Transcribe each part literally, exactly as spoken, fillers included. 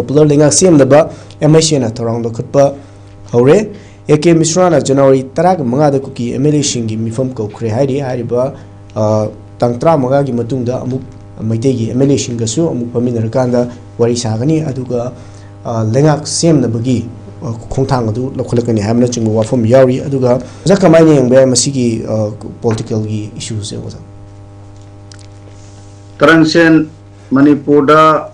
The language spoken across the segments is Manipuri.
Popular ꯂꯩꯉꯥꯛ ꯁꯦꯝꯅꯕ M I C ꯅ ꯊꯧꯔꯥꯡ ꯂꯧꯈꯠꯄ ꯍꯧꯔꯦ꯫ A K ꯃꯤꯁ꯭ꯔꯥꯅ ꯖꯅꯋꯥꯔꯤ ꯇꯔꯥꯒ ꯃꯉꯥꯗ ꯀꯨꯀꯤ M L A ꯁꯤꯡꯒꯤ ꯃꯤꯐꯝ ꯀꯧꯈ꯭ꯔꯦ ꯍꯥꯏꯔꯤ꯫ ꯍꯥꯏꯔꯤꯕ, ꯑ, ꯇꯥꯡ ꯇꯔꯥꯃꯉꯥꯒꯤ ꯃꯇꯨꯡꯗ ꯑꯃꯨꯛ ꯃꯩꯇꯩꯒꯤ M L A ꯁꯤꯡꯒꯁꯨ ꯑꯃꯨꯛ ꯐꯝꯃꯤꯟꯅꯔꯀꯥꯟꯗ ꯋꯥꯔꯤ ꯁꯥꯒꯅꯤ꯫ ꯑꯗꯨꯒ, ꯑ, ꯂꯩꯉꯥꯛ ꯁꯦꯝꯅꯕꯒꯤ, ꯑ, ꯈꯣꯡꯊꯥꯡ ꯑꯗꯨ ꯂꯧꯈꯠꯂꯛꯀꯅꯤ ꯍꯥꯏꯕꯅꯆꯤꯡꯕ ꯋꯥꯐꯝ ꯌꯥꯎꯔꯤ꯫ ꯑꯗꯨꯒ ꯑꯣꯖꯥ, ꯀꯃꯥꯏꯅ ꯌꯦꯡꯕ ꯌꯥꯏ ꯃꯁꯤꯒꯤ, ꯑ, political ꯒꯤ issue ꯁꯦ, ꯑꯣꯖꯥ? ꯀꯔꯟꯁꯦꯟ, ꯃꯅꯤꯄꯨꯔꯗ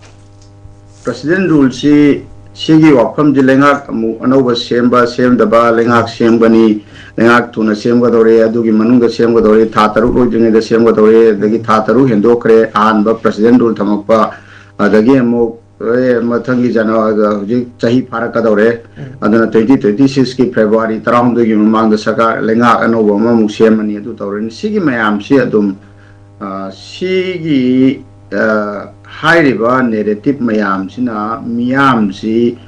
President Rule ꯁꯤ, ꯁꯤꯒꯤ ꯋꯥꯐꯝꯁꯤ ꯂꯩꯉꯥꯛ ꯑꯃꯨꯛ ꯑꯅꯧꯕ ꯁꯦꯝꯕ ꯁꯦꯝꯗꯕ, ꯂꯩꯉꯥꯛ ꯁꯦꯝꯒꯅꯤ, ꯂꯩꯉꯥꯛ ꯊꯨꯅ ꯁꯦꯝꯒꯗꯧꯔꯦ, ꯑꯗꯨꯒꯤ ꯃꯅꯨꯡꯗ ꯁꯦꯝꯒꯗꯧꯔꯦ, ꯊꯥ ꯇꯔꯨꯛ ꯂꯣꯏꯗ꯭ꯔꯤꯉꯩꯗ ꯁꯦꯝꯒꯗꯧꯔꯦ, ꯑꯗꯒꯤ ꯊꯥ ꯇꯔꯨꯛ ꯍꯦꯟꯗꯣꯛꯈ꯭ꯔꯦ ꯑꯍꯥꯟꯕ President Rule ꯊꯝꯃꯛꯄ, ꯑꯗꯒꯤ ꯑꯃꯨꯛ, ꯑꯦ, ꯃꯊꯪꯒꯤ ꯖꯅꯋꯥꯔꯤ, ꯍꯧꯖꯤꯛ ꯆꯍꯤ ꯐꯥꯔꯛꯀꯗꯧꯔꯦ꯫ ꯑꯗꯨꯅ twenty twenty six ꯀꯤ February ꯇꯔꯥꯍꯨꯝꯗꯣꯏꯒꯤ ꯃꯃꯥꯡꯗ ꯁꯔꯀꯥꯔ, ꯂꯩꯉꯥꯛ ꯑꯅꯧꯕ ꯑꯃꯃꯨꯛ ꯁꯦꯝꯃꯅꯤ, ꯑꯗꯨ ꯇꯧꯔꯅꯤ꯫ ꯁꯤꯒꯤ ꯃꯌꯥꯝꯁꯤ ꯑꯗꯨꯝ, ꯑ, ꯁꯤꯒꯤ, ꯑ, ꯍꯥꯏꯔꯤꯕ narrative ꯃꯌꯥꯝꯁꯤꯅ ꯃꯤꯌꯥꯝꯁꯤ,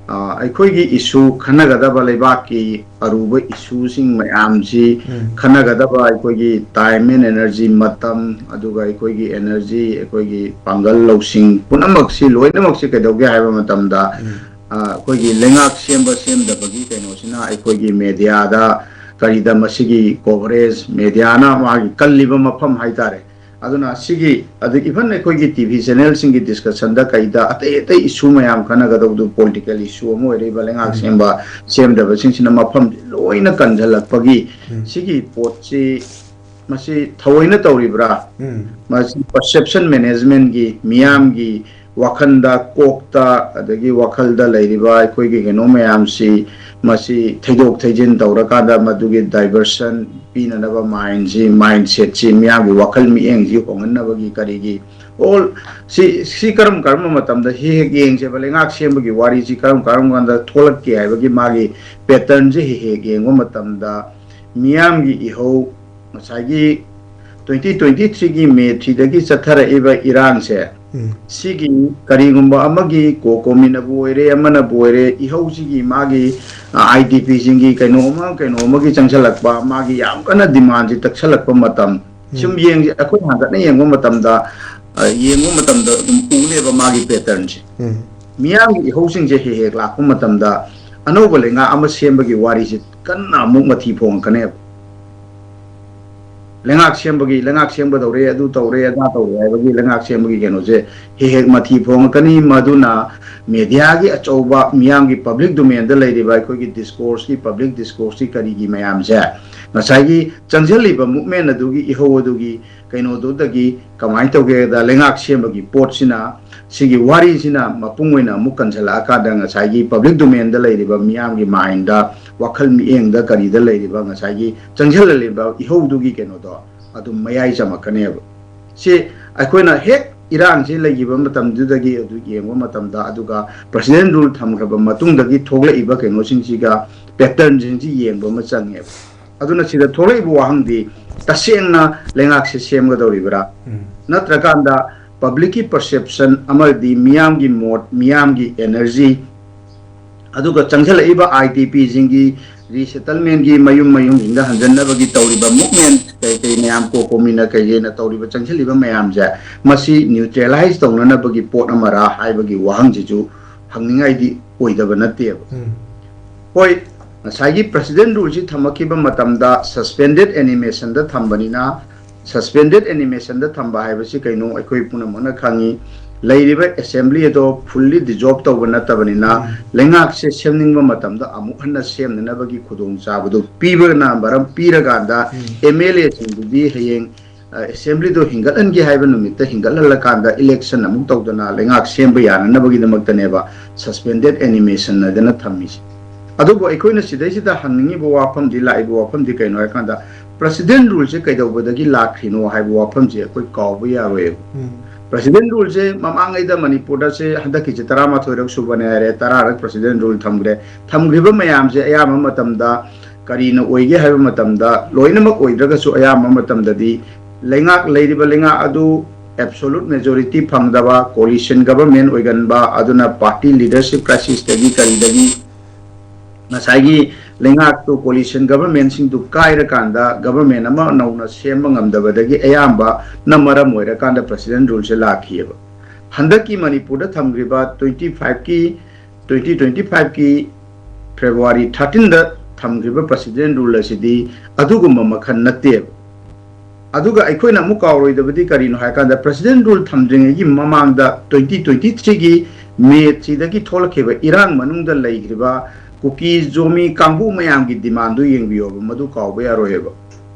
ꯑ, ꯑꯩꯈꯣꯏꯒꯤ issue, ꯈꯟꯅꯒꯗꯕ ꯂꯩꯕꯥꯛꯀꯤ ꯑꯔꯨꯕ issue ꯁꯤꯡ ꯃꯌꯥꯝꯁꯤ ꯎꯝ꯫ ꯈꯟꯅꯒꯗꯕ ꯑꯩꯈꯣꯏꯒꯤ time and energy, ꯃꯇꯝ, ꯑꯗꯨꯒ ꯑꯩꯈꯣꯏꯒꯤ energy, ꯑꯩꯈꯣꯏꯒꯤ ꯄꯥꯡꯒꯜ ꯂꯧꯁꯤꯡ ꯄꯨꯝꯅꯃꯛꯁꯤ, ꯂꯣꯏꯅꯃꯛꯁꯤ ꯀꯩꯗꯧꯒꯦ ꯍꯥꯏꯕ ꯃꯇꯝꯗ, ꯎꯝ꯫ ꯑ, ꯑꯩꯈꯣꯏꯒꯤ ꯂꯩꯉꯥꯛ ꯁꯦꯝꯕ ꯁꯦꯝꯗꯕꯒꯤ ꯀꯩꯅꯣꯁꯤꯅ ꯑꯩꯈꯣꯏꯒꯤ media ꯗ ꯀꯔꯤꯗ ꯃꯁꯤꯒꯤ coverage, media ꯅ ꯃꯥꯒꯤ ꯀꯜꯂꯤꯕ ꯃꯐꯝ ꯍꯥꯏꯇꯥꯔꯦ꯫ ꯑꯗꯨꯅ ꯁꯤꯒꯤ, ꯑꯗꯨ even ꯑꯩꯈꯣꯏꯒꯤ T V channel ꯁꯤꯡꯒꯤ discussion ꯗ ꯀꯩꯗ ꯑꯇꯩ ꯑꯇꯩ issue ꯃꯌꯥꯝ ꯈꯟꯅꯒꯗꯧꯕꯗꯨ, political issue ꯑꯃ ꯑꯣꯏꯔꯛꯏꯕ ꯂꯩꯉꯥꯛ ꯎꯝ꯫ ꯁꯦꯝꯕ ꯁꯦꯝꯗꯕꯁꯤꯡꯁꯤꯅ ꯃꯐꯝꯁꯤ ꯂꯣꯏꯅ ꯀꯟꯁꯤꯜꯂꯛꯄꯒꯤ ꯎꯝ꯫ ꯁꯤꯒꯤ ꯄꯣꯠꯁꯤ ꯃꯁꯤ ꯊꯑꯣꯏꯅ ꯇꯧꯔꯤꯕ꯭ꯔꯥ? ꯎꯝ꯫ ꯃꯁꯤ perception management ꯀꯤ, ꯃꯤꯌꯥꯝꯒꯤ ꯋꯥꯈꯜꯗ, ꯀꯣꯛꯇ, ꯑꯗꯒꯤ ꯋꯥꯈꯜꯗ ꯂꯩꯔꯤꯕ ꯑꯩꯈꯣꯏꯒꯤ ꯀꯩꯅꯣ ꯃꯌꯥꯝꯁꯤ, ꯃꯁꯤ ꯊꯩꯗꯣꯛ ꯊꯩꯖꯤꯟ ꯇꯧꯔꯀꯥꯟꯗ ꯃꯗꯨꯒꯤ diversion ꯄꯤꯅꯅꯕ mind ꯁꯤ, mindset ꯁꯤ, ꯃꯤꯌꯥꯝꯒꯤ ꯋꯥꯈꯜ ꯃꯤꯠꯌꯦꯡꯁꯤ ꯍꯣꯡꯍꯟꯅꯕꯒꯤ ꯀꯔꯤꯒꯤ, all ꯁꯤ, ꯁꯤ ꯀꯔꯝ ꯀꯔꯝꯕ ꯃꯇꯝꯗ ꯁꯤ ꯍꯦꯛ ꯌꯦꯡꯁꯦꯕ, ꯂꯩꯉꯥꯛ ꯁꯦꯝꯕꯒꯤ ꯋꯥꯔꯤꯁꯤ ꯀꯔꯝ ꯀꯔꯝ ꯀꯥꯟꯗ ꯊꯣꯛꯂꯛꯀꯦ ꯍꯥꯏꯕꯒꯤ ꯃꯥꯒꯤ pattern ꯁꯤ ꯍꯦꯛ ꯍꯦꯛ ꯌꯦꯡꯕ ꯃꯇꯝꯗ, ꯃꯤꯌꯥꯝꯒꯤ ꯏꯍꯧ ꯉꯁꯥꯏꯒꯤ twenty twenty three ꯒꯤ May three ꯗꯒꯤ ꯆꯠꯊꯔꯛꯏꯕ ꯏꯔꯥꯡꯁꯦ, ꯎꯝ꯫ ꯁꯤꯒꯤ ꯀꯔꯤꯒꯨꯝꯕ ꯑꯃꯒꯤ COCOMI ꯅꯕꯨ ꯑꯣꯏꯔꯦ, ꯑꯃꯅꯕꯨ ꯑꯣꯏꯔꯦ, ꯏꯍꯧꯁꯤꯒꯤ ꯃꯥꯒꯤ, ꯑ, I D P ꯁꯤꯡꯒꯤ ꯀꯩꯅꯣ ꯑꯃ, ꯀꯩꯅꯣ ꯑꯃꯒꯤ ꯆꯪꯁꯜꯂꯛꯄ, ꯃꯥꯒꯤ ꯌꯥꯝ ꯀꯟꯅ demand ꯁꯤ ꯇꯛꯁꯜꯂꯛꯄ ꯃꯇꯝ, ꯎꯝ꯫ ꯁꯨꯝ ꯌꯦꯡꯁꯤ, ꯑꯩꯈꯣꯏ ꯍꯟꯒꯠꯅ ꯌꯦꯡꯕ ꯃꯇꯝꯗ, ꯑ, ꯌꯦꯡꯕ ꯃꯇꯝꯗ ꯑꯗꯨꯝ ꯎꯅꯦꯕ ꯃꯥꯒꯤ pattern ꯁꯦ꯫ ꯎꯝ꯫ ꯃꯤꯌꯥꯝꯒꯤ ꯏꯍꯧꯁꯤꯡꯁꯦ ꯍꯦꯛ ꯍꯦꯛ ꯂꯥꯛꯄ ꯃꯇꯝꯗ ꯑꯅꯧꯕ ꯂꯩꯉꯥꯛ ꯑꯃ ꯁꯦꯝꯕꯒꯤ ꯋꯥꯔꯤꯁꯤ ꯀꯟꯅ ꯑꯃꯨꯛ ꯃꯊꯤ ꯐꯣꯡꯉꯛꯀꯅꯦꯕ꯫ ꯂꯩꯉꯥꯛ ꯁꯦꯝꯕꯒꯤ, ꯂꯩꯉꯥꯛ ꯁꯦꯝꯒꯗꯧꯔꯦ, ꯑꯗꯨ ꯇꯧꯔꯦ, ꯑꯗꯥ ꯇꯧꯔꯦ ꯍꯥꯏꯕꯒꯤ ꯂꯩꯉꯥꯛ ꯁꯦꯝꯕꯒꯤ ꯀꯩꯅꯣꯁꯦ ꯍꯦꯛ ꯍꯦꯛ ꯃꯊꯤ ꯐꯣꯡꯉꯛꯀꯅꯤ꯫ ꯃꯗꯨꯅ ꯃꯦꯗꯤꯌꯥꯒꯤ ꯑꯆꯧꯕ, ꯃꯤꯌꯥꯝꯒꯤ ꯄꯕ꯭ꯂꯤꯛ ꯗꯣꯃꯦꯟꯗ ꯂꯩꯔꯤꯕ ꯑꯩꯈꯣꯏꯒꯤ ꯗꯤꯁꯀꯣꯔꯁꯀꯤ, ꯄꯕ꯭ꯂꯤꯛ ꯗꯤꯁꯀꯣꯔꯁꯀꯤ ꯀꯔꯤꯒꯤ ꯃꯌꯥꯝꯁꯦ ꯉꯁꯥꯏꯒꯤ ꯆꯪꯁꯤꯜꯂꯤꯕ ꯃꯨꯞꯃꯦꯟ ꯑꯗꯨꯒꯤ ꯏꯍꯧ ꯑꯗꯨꯒꯤ ꯀꯩꯅꯣꯗꯨꯗꯒꯤ ꯀꯃꯥꯏꯅ ꯇꯧꯒꯦꯗ, ꯂꯩꯉꯥꯛ ꯁꯦꯝꯕꯒꯤ ꯄꯣꯠꯁꯤꯅ, ꯁꯤꯒꯤ ꯋꯥꯔꯤꯁꯤꯅ ꯃꯄꯨꯡ ꯑꯣꯏꯅ ꯑꯃꯨꯛ ꯀꯟꯁꯤꯜꯂꯛꯑꯀꯥꯟꯗ ꯉꯁꯥꯏꯒꯤ ꯄꯕ꯭ꯂꯤꯛ ꯗꯣꯃꯦꯟꯗ ꯂꯩꯔꯤꯕ ꯃꯤꯌꯥꯝꯒꯤ ꯃꯥꯏꯟꯗ, ꯋꯥꯈꯜ ꯃꯤꯠꯌꯦꯡꯗ, ꯀꯔꯤꯗ ꯂꯩꯔꯤꯕ ꯉꯁꯥꯏꯒꯤ ꯆꯪꯁꯤꯜꯂꯛꯂꯤꯕ ꯏꯍꯧꯗꯨꯒꯤ ꯀꯩꯅꯣꯗꯣ ꯑꯗꯨꯝ ꯃꯌꯥꯏ ꯆꯝꯃꯛꯀꯅꯦꯕ꯫ ꯁꯤ ꯑꯩꯈꯣꯏꯅ ꯍꯦꯛ ꯏꯔꯥꯡꯁꯤ ꯂꯩꯈꯤꯕ ꯃꯇꯝꯗꯨꯗꯒꯤ ꯑꯗꯨ ꯌꯦꯡꯕ ꯃꯇꯝꯗ, ꯑꯗꯨꯒ ꯄ꯭ꯔꯁꯤꯗꯦꯟ ꯔꯨꯜ ꯊꯝꯈ꯭ꯔꯕ ꯃꯇꯨꯡꯗꯒꯤ ꯊꯣꯛꯂꯛꯏꯕ ꯀꯩꯅꯣꯁꯤꯡꯁꯤꯒ, ꯄꯦꯇꯔꯟꯁꯤꯡꯁꯤ ꯌꯦꯡꯕ ꯑꯃ ꯆꯪꯉꯦꯕ꯫ ꯑꯗꯨꯅ ꯁꯤꯗ ꯊꯣꯛꯂꯛꯏꯕ ꯋꯥꯍꯪꯗꯤ, ꯇꯁꯦꯡꯅ ꯂꯩꯉꯥꯛꯁꯦ ꯁꯦꯝꯒꯗꯧꯔꯤꯕ꯭ꯔꯥ? ꯎꯝ꯫ ꯅꯠꯇ꯭ꯔꯀꯥꯟꯗ ꯄꯕ꯭ꯂꯤꯛꯀꯤ ꯄꯔꯁꯦꯞꯁꯟ ꯑꯃꯗꯤ ꯃꯤꯌꯥꯝꯒꯤ ꯃꯣꯠ, ꯃꯤꯌꯥꯝꯒꯤ ꯑꯦꯅꯔꯖꯤ, ꯑꯗꯨꯒ ꯆꯪꯁꯤꯜꯂꯛꯏꯕ ꯑꯥꯏ ꯗꯤ ꯄꯤꯁꯤꯡꯒꯤ ꯔꯤꯁꯦꯇꯜꯃꯦꯟꯒꯤ ꯃꯌꯨꯝ ꯃꯌꯨꯝꯁꯤꯡꯗ ꯍꯟꯖꯟꯅꯕꯒꯤ ꯇꯧꯔꯤꯕ ꯃꯨꯞꯃꯦꯟ, ꯀꯩ ꯀꯩ ꯃꯌꯥꯝ ꯀꯣꯀꯣꯃꯤꯅ ꯀꯩꯀꯩꯅ ꯇꯧꯔꯤꯕ, ꯆꯪꯁꯤꯜꯂꯤꯕ ꯃꯌꯥꯝꯁꯦ, ꯃꯁꯤ ꯅ꯭ꯌꯨꯇ꯭ꯔꯦꯂꯥꯏꯁ ꯇꯧꯅꯅꯕꯒꯤ ꯄꯣꯠ ꯑꯃꯔꯥ ꯍꯥꯏꯕꯒꯤ ꯋꯥꯍꯪꯁꯤꯁꯨ ꯍꯪꯅꯤꯡꯉꯥꯏꯗꯤ ꯑꯣꯏꯗꯕ ꯅꯠꯇꯦꯕ꯫ ꯎꯝ꯫ ꯍꯣꯏ, ꯉꯁꯥꯏꯒꯤ ꯄ꯭ꯔꯁꯤꯗꯦꯟ ꯔꯨꯜꯁꯤ ꯊꯝꯃꯛꯈꯤꯕ ꯃꯇꯝꯗ ꯁꯁꯄꯦꯟꯗꯦꯠ ꯑꯦꯅꯤꯃꯦꯁꯟꯗ ꯊꯝꯕꯅꯤꯅ, ꯁꯁꯄꯦꯟꯗꯦꯠ ꯑꯦꯅꯤꯃꯦꯁꯟꯗ ꯊꯝꯕ ꯍꯥꯏꯕꯁꯤ ꯀꯩꯅꯣ ꯑꯩꯈꯣꯏ ꯄꯨꯝꯅꯃꯛꯅ ꯈꯪꯉꯤ꯫ ꯂꯩꯔꯤꯕ ꯑꯦꯁꯦꯝꯕ꯭ꯂꯤ ꯑꯗꯣ ꯐꯨꯜꯂꯤ ꯗꯤꯖꯣꯜꯕ ꯇꯧꯕ ꯅꯠꯇꯕꯅꯤꯅ, ꯎꯝ꯫ ꯂꯩꯉꯥꯛꯁꯦ ꯁꯦꯝꯅꯤꯡꯕ ꯃꯇꯝꯗ ꯑꯃꯨꯛ ꯍꯟꯅ ꯁꯦꯝꯅꯅꯕꯒꯤ ꯈꯨꯗꯣꯡꯆꯥꯕꯗꯣ ꯄꯤꯕꯅ ꯃꯔꯝ ꯄꯤꯔꯀꯥꯟꯗ, ꯎꯝ꯫ ꯑꯦꯝ ꯑꯦꯜ ꯑꯦꯁꯤꯡꯗꯨꯗꯤ ꯍꯌꯦꯡ, ꯑ, ꯑꯦꯁꯦꯝꯕ꯭ꯂꯤꯗꯣ ꯍꯤꯡꯒꯠꯍꯟꯒꯦ ꯍꯥꯏꯕ ꯅꯨꯃꯤꯠꯇ ꯍꯤꯡꯒꯠꯍꯜꯂꯀꯥꯟꯗ ꯏꯂꯦꯛꯁꯟ ꯑꯃꯨꯛ ꯇꯧꯗꯅ ꯂꯩꯉꯥꯛ ꯁꯦꯝꯕ ꯌꯥꯅꯅꯕꯒꯤꯗꯃꯛꯇꯅꯦꯕ ꯁꯁꯄꯦꯟꯗꯦꯠ ꯑꯦꯅꯤꯃꯦꯁꯟ ꯍꯥꯏꯗꯅ ꯊꯝꯃꯤꯁꯦ꯫ ꯑꯗꯨꯕꯨ ꯑꯩꯈꯣꯏꯅ ꯁꯤꯗꯩꯁꯤꯗ ꯍꯪꯅꯤꯡꯉꯤꯕ ꯋꯥꯐꯝꯗꯤ, ꯂꯥꯛꯏꯕ ꯋꯥꯐꯝꯗꯤ ꯀꯩꯅꯣ ꯍꯥꯏꯀꯥꯟꯗ, ꯄ꯭ꯔꯁꯤꯗꯦꯟ ꯔꯨꯜꯁꯦ ꯀꯩꯗꯧꯕꯗꯒꯤ ꯂꯥꯛꯈ꯭ꯔꯤꯅꯣ ꯍꯥꯏꯕ ꯋꯥꯐꯝꯁꯦ ꯑꯩꯈꯣꯏ ꯀꯥꯎꯕ ꯌꯥꯔꯣꯏꯕ꯫ ꯎꯝ꯫ ꯄ꯭ꯔꯁꯤꯗꯦꯟ ꯔꯨꯜꯁꯦ ꯃꯃꯥꯡꯉꯩꯗ ꯃꯅꯤꯄꯨꯔꯗ ꯁꯦ ꯍꯟꯗꯛꯀꯤꯁꯦ ꯇꯔꯥꯃꯥꯊꯣꯏꯔꯛ ꯁꯨꯕꯅꯦ ꯍꯥꯏꯔꯦ, ꯇꯔꯥꯔꯛ ꯄ꯭ꯔꯁꯤꯗꯦꯟ ꯔꯨꯜ ꯊꯝꯈ꯭ꯔꯦ꯫ ꯊꯝꯈ꯭ꯔꯤꯕ ꯃꯌꯥꯝꯁꯦ ꯑꯌꯥꯝꯕ ꯃꯇꯝꯗ ꯀꯔꯤꯅ ꯑꯣꯏꯒꯦ ꯍꯥꯏꯕ ꯃꯇꯝꯗ, ꯂꯣꯏꯅꯃꯛ ꯑꯣꯏꯗ꯭ꯔꯒꯁꯨ ꯑꯌꯥꯝꯕ ꯃꯇꯝꯗꯗꯤ ꯂꯩꯉꯥꯛ, ꯂꯩꯔꯤꯕ ꯂꯩꯉꯥꯛ ꯑꯗꯨ ꯑꯦꯕꯁꯣꯂꯨꯠ ꯃꯦꯖꯣꯔꯤꯇꯤ ꯐꯪꯗꯕ, ꯀꯣꯂꯤꯁꯟ ꯒꯕꯔꯃꯦꯟ ꯑꯣꯏꯒꯟꯕ, ꯑꯗꯨꯅ ꯄꯥꯔꯇꯤ ꯂꯤꯗꯔꯁꯤꯞ ꯀ꯭ꯔꯥꯏꯁꯤꯁꯇꯒꯤ ꯀꯔꯤꯗꯒꯤ ꯉꯁꯥꯏꯒꯤ ꯂꯩꯉꯥꯛꯇꯨ, ꯀꯣꯂꯤꯁꯟ ꯒꯕꯔꯃꯦꯟꯁꯤꯡꯗꯨ ꯀꯥꯏꯔꯀꯥꯟꯗ ꯒꯕꯔꯃꯦꯟ ꯑꯃ ꯅꯧꯅ ꯁꯦꯝꯕ ꯉꯝꯗꯕꯗꯒꯤ ꯑꯌꯥꯝꯕꯅ ꯃꯔꯝ ꯑꯣꯏꯔꯀꯥꯟꯗ ꯄ꯭ꯔꯁꯤꯗꯦꯟ ꯔꯨꯜꯁꯦ ꯂꯥꯛꯈꯤꯑꯕ꯫ ꯍꯟꯗꯛꯀꯤ ꯃꯅꯤꯄꯨꯔꯗ ꯊꯝꯈ꯭ꯔꯤꯕ twenty five ꯀꯤ, twenty twenty five ꯀꯤ February thirteen ꯗ ꯊꯝꯈ꯭ꯔꯤꯕ President Rule ꯑꯁꯤꯗꯤ ꯑꯗꯨꯒꯨꯝꯕ ꯃꯈꯜ ꯅꯠꯇꯦꯕ꯫ ꯑꯗꯨꯒ ꯑꯩꯈꯣꯏꯅ ꯑꯃꯨꯛ ꯀꯥꯎꯔꯣꯏꯗꯕꯗꯤ ꯀꯔꯤꯅꯣ ꯍꯥꯏꯀꯥꯟꯗ, President Rule ꯊꯝꯗ꯭ꯔꯤꯉꯩꯒꯤ ꯃꯃꯥꯡꯗ twenty twenty three ꯒꯤ May ꯁꯤꯗꯒꯤ ꯊꯣꯛꯂꯛꯈꯤꯕ ꯏꯔꯥꯡ ꯃꯅꯨꯡꯗ ꯂꯩꯈ꯭ꯔꯤꯕ ꯀꯨꯀꯤ ꯖꯣꯃꯤ ꯀꯥꯡꯕꯨ ꯃꯌꯥꯝꯒꯤ demand ꯗꯨ ꯌꯦꯡꯕꯤꯌꯣꯕ, ꯃꯗꯨ ꯀꯥꯎꯕ ꯌꯥꯔꯣꯏꯕ꯫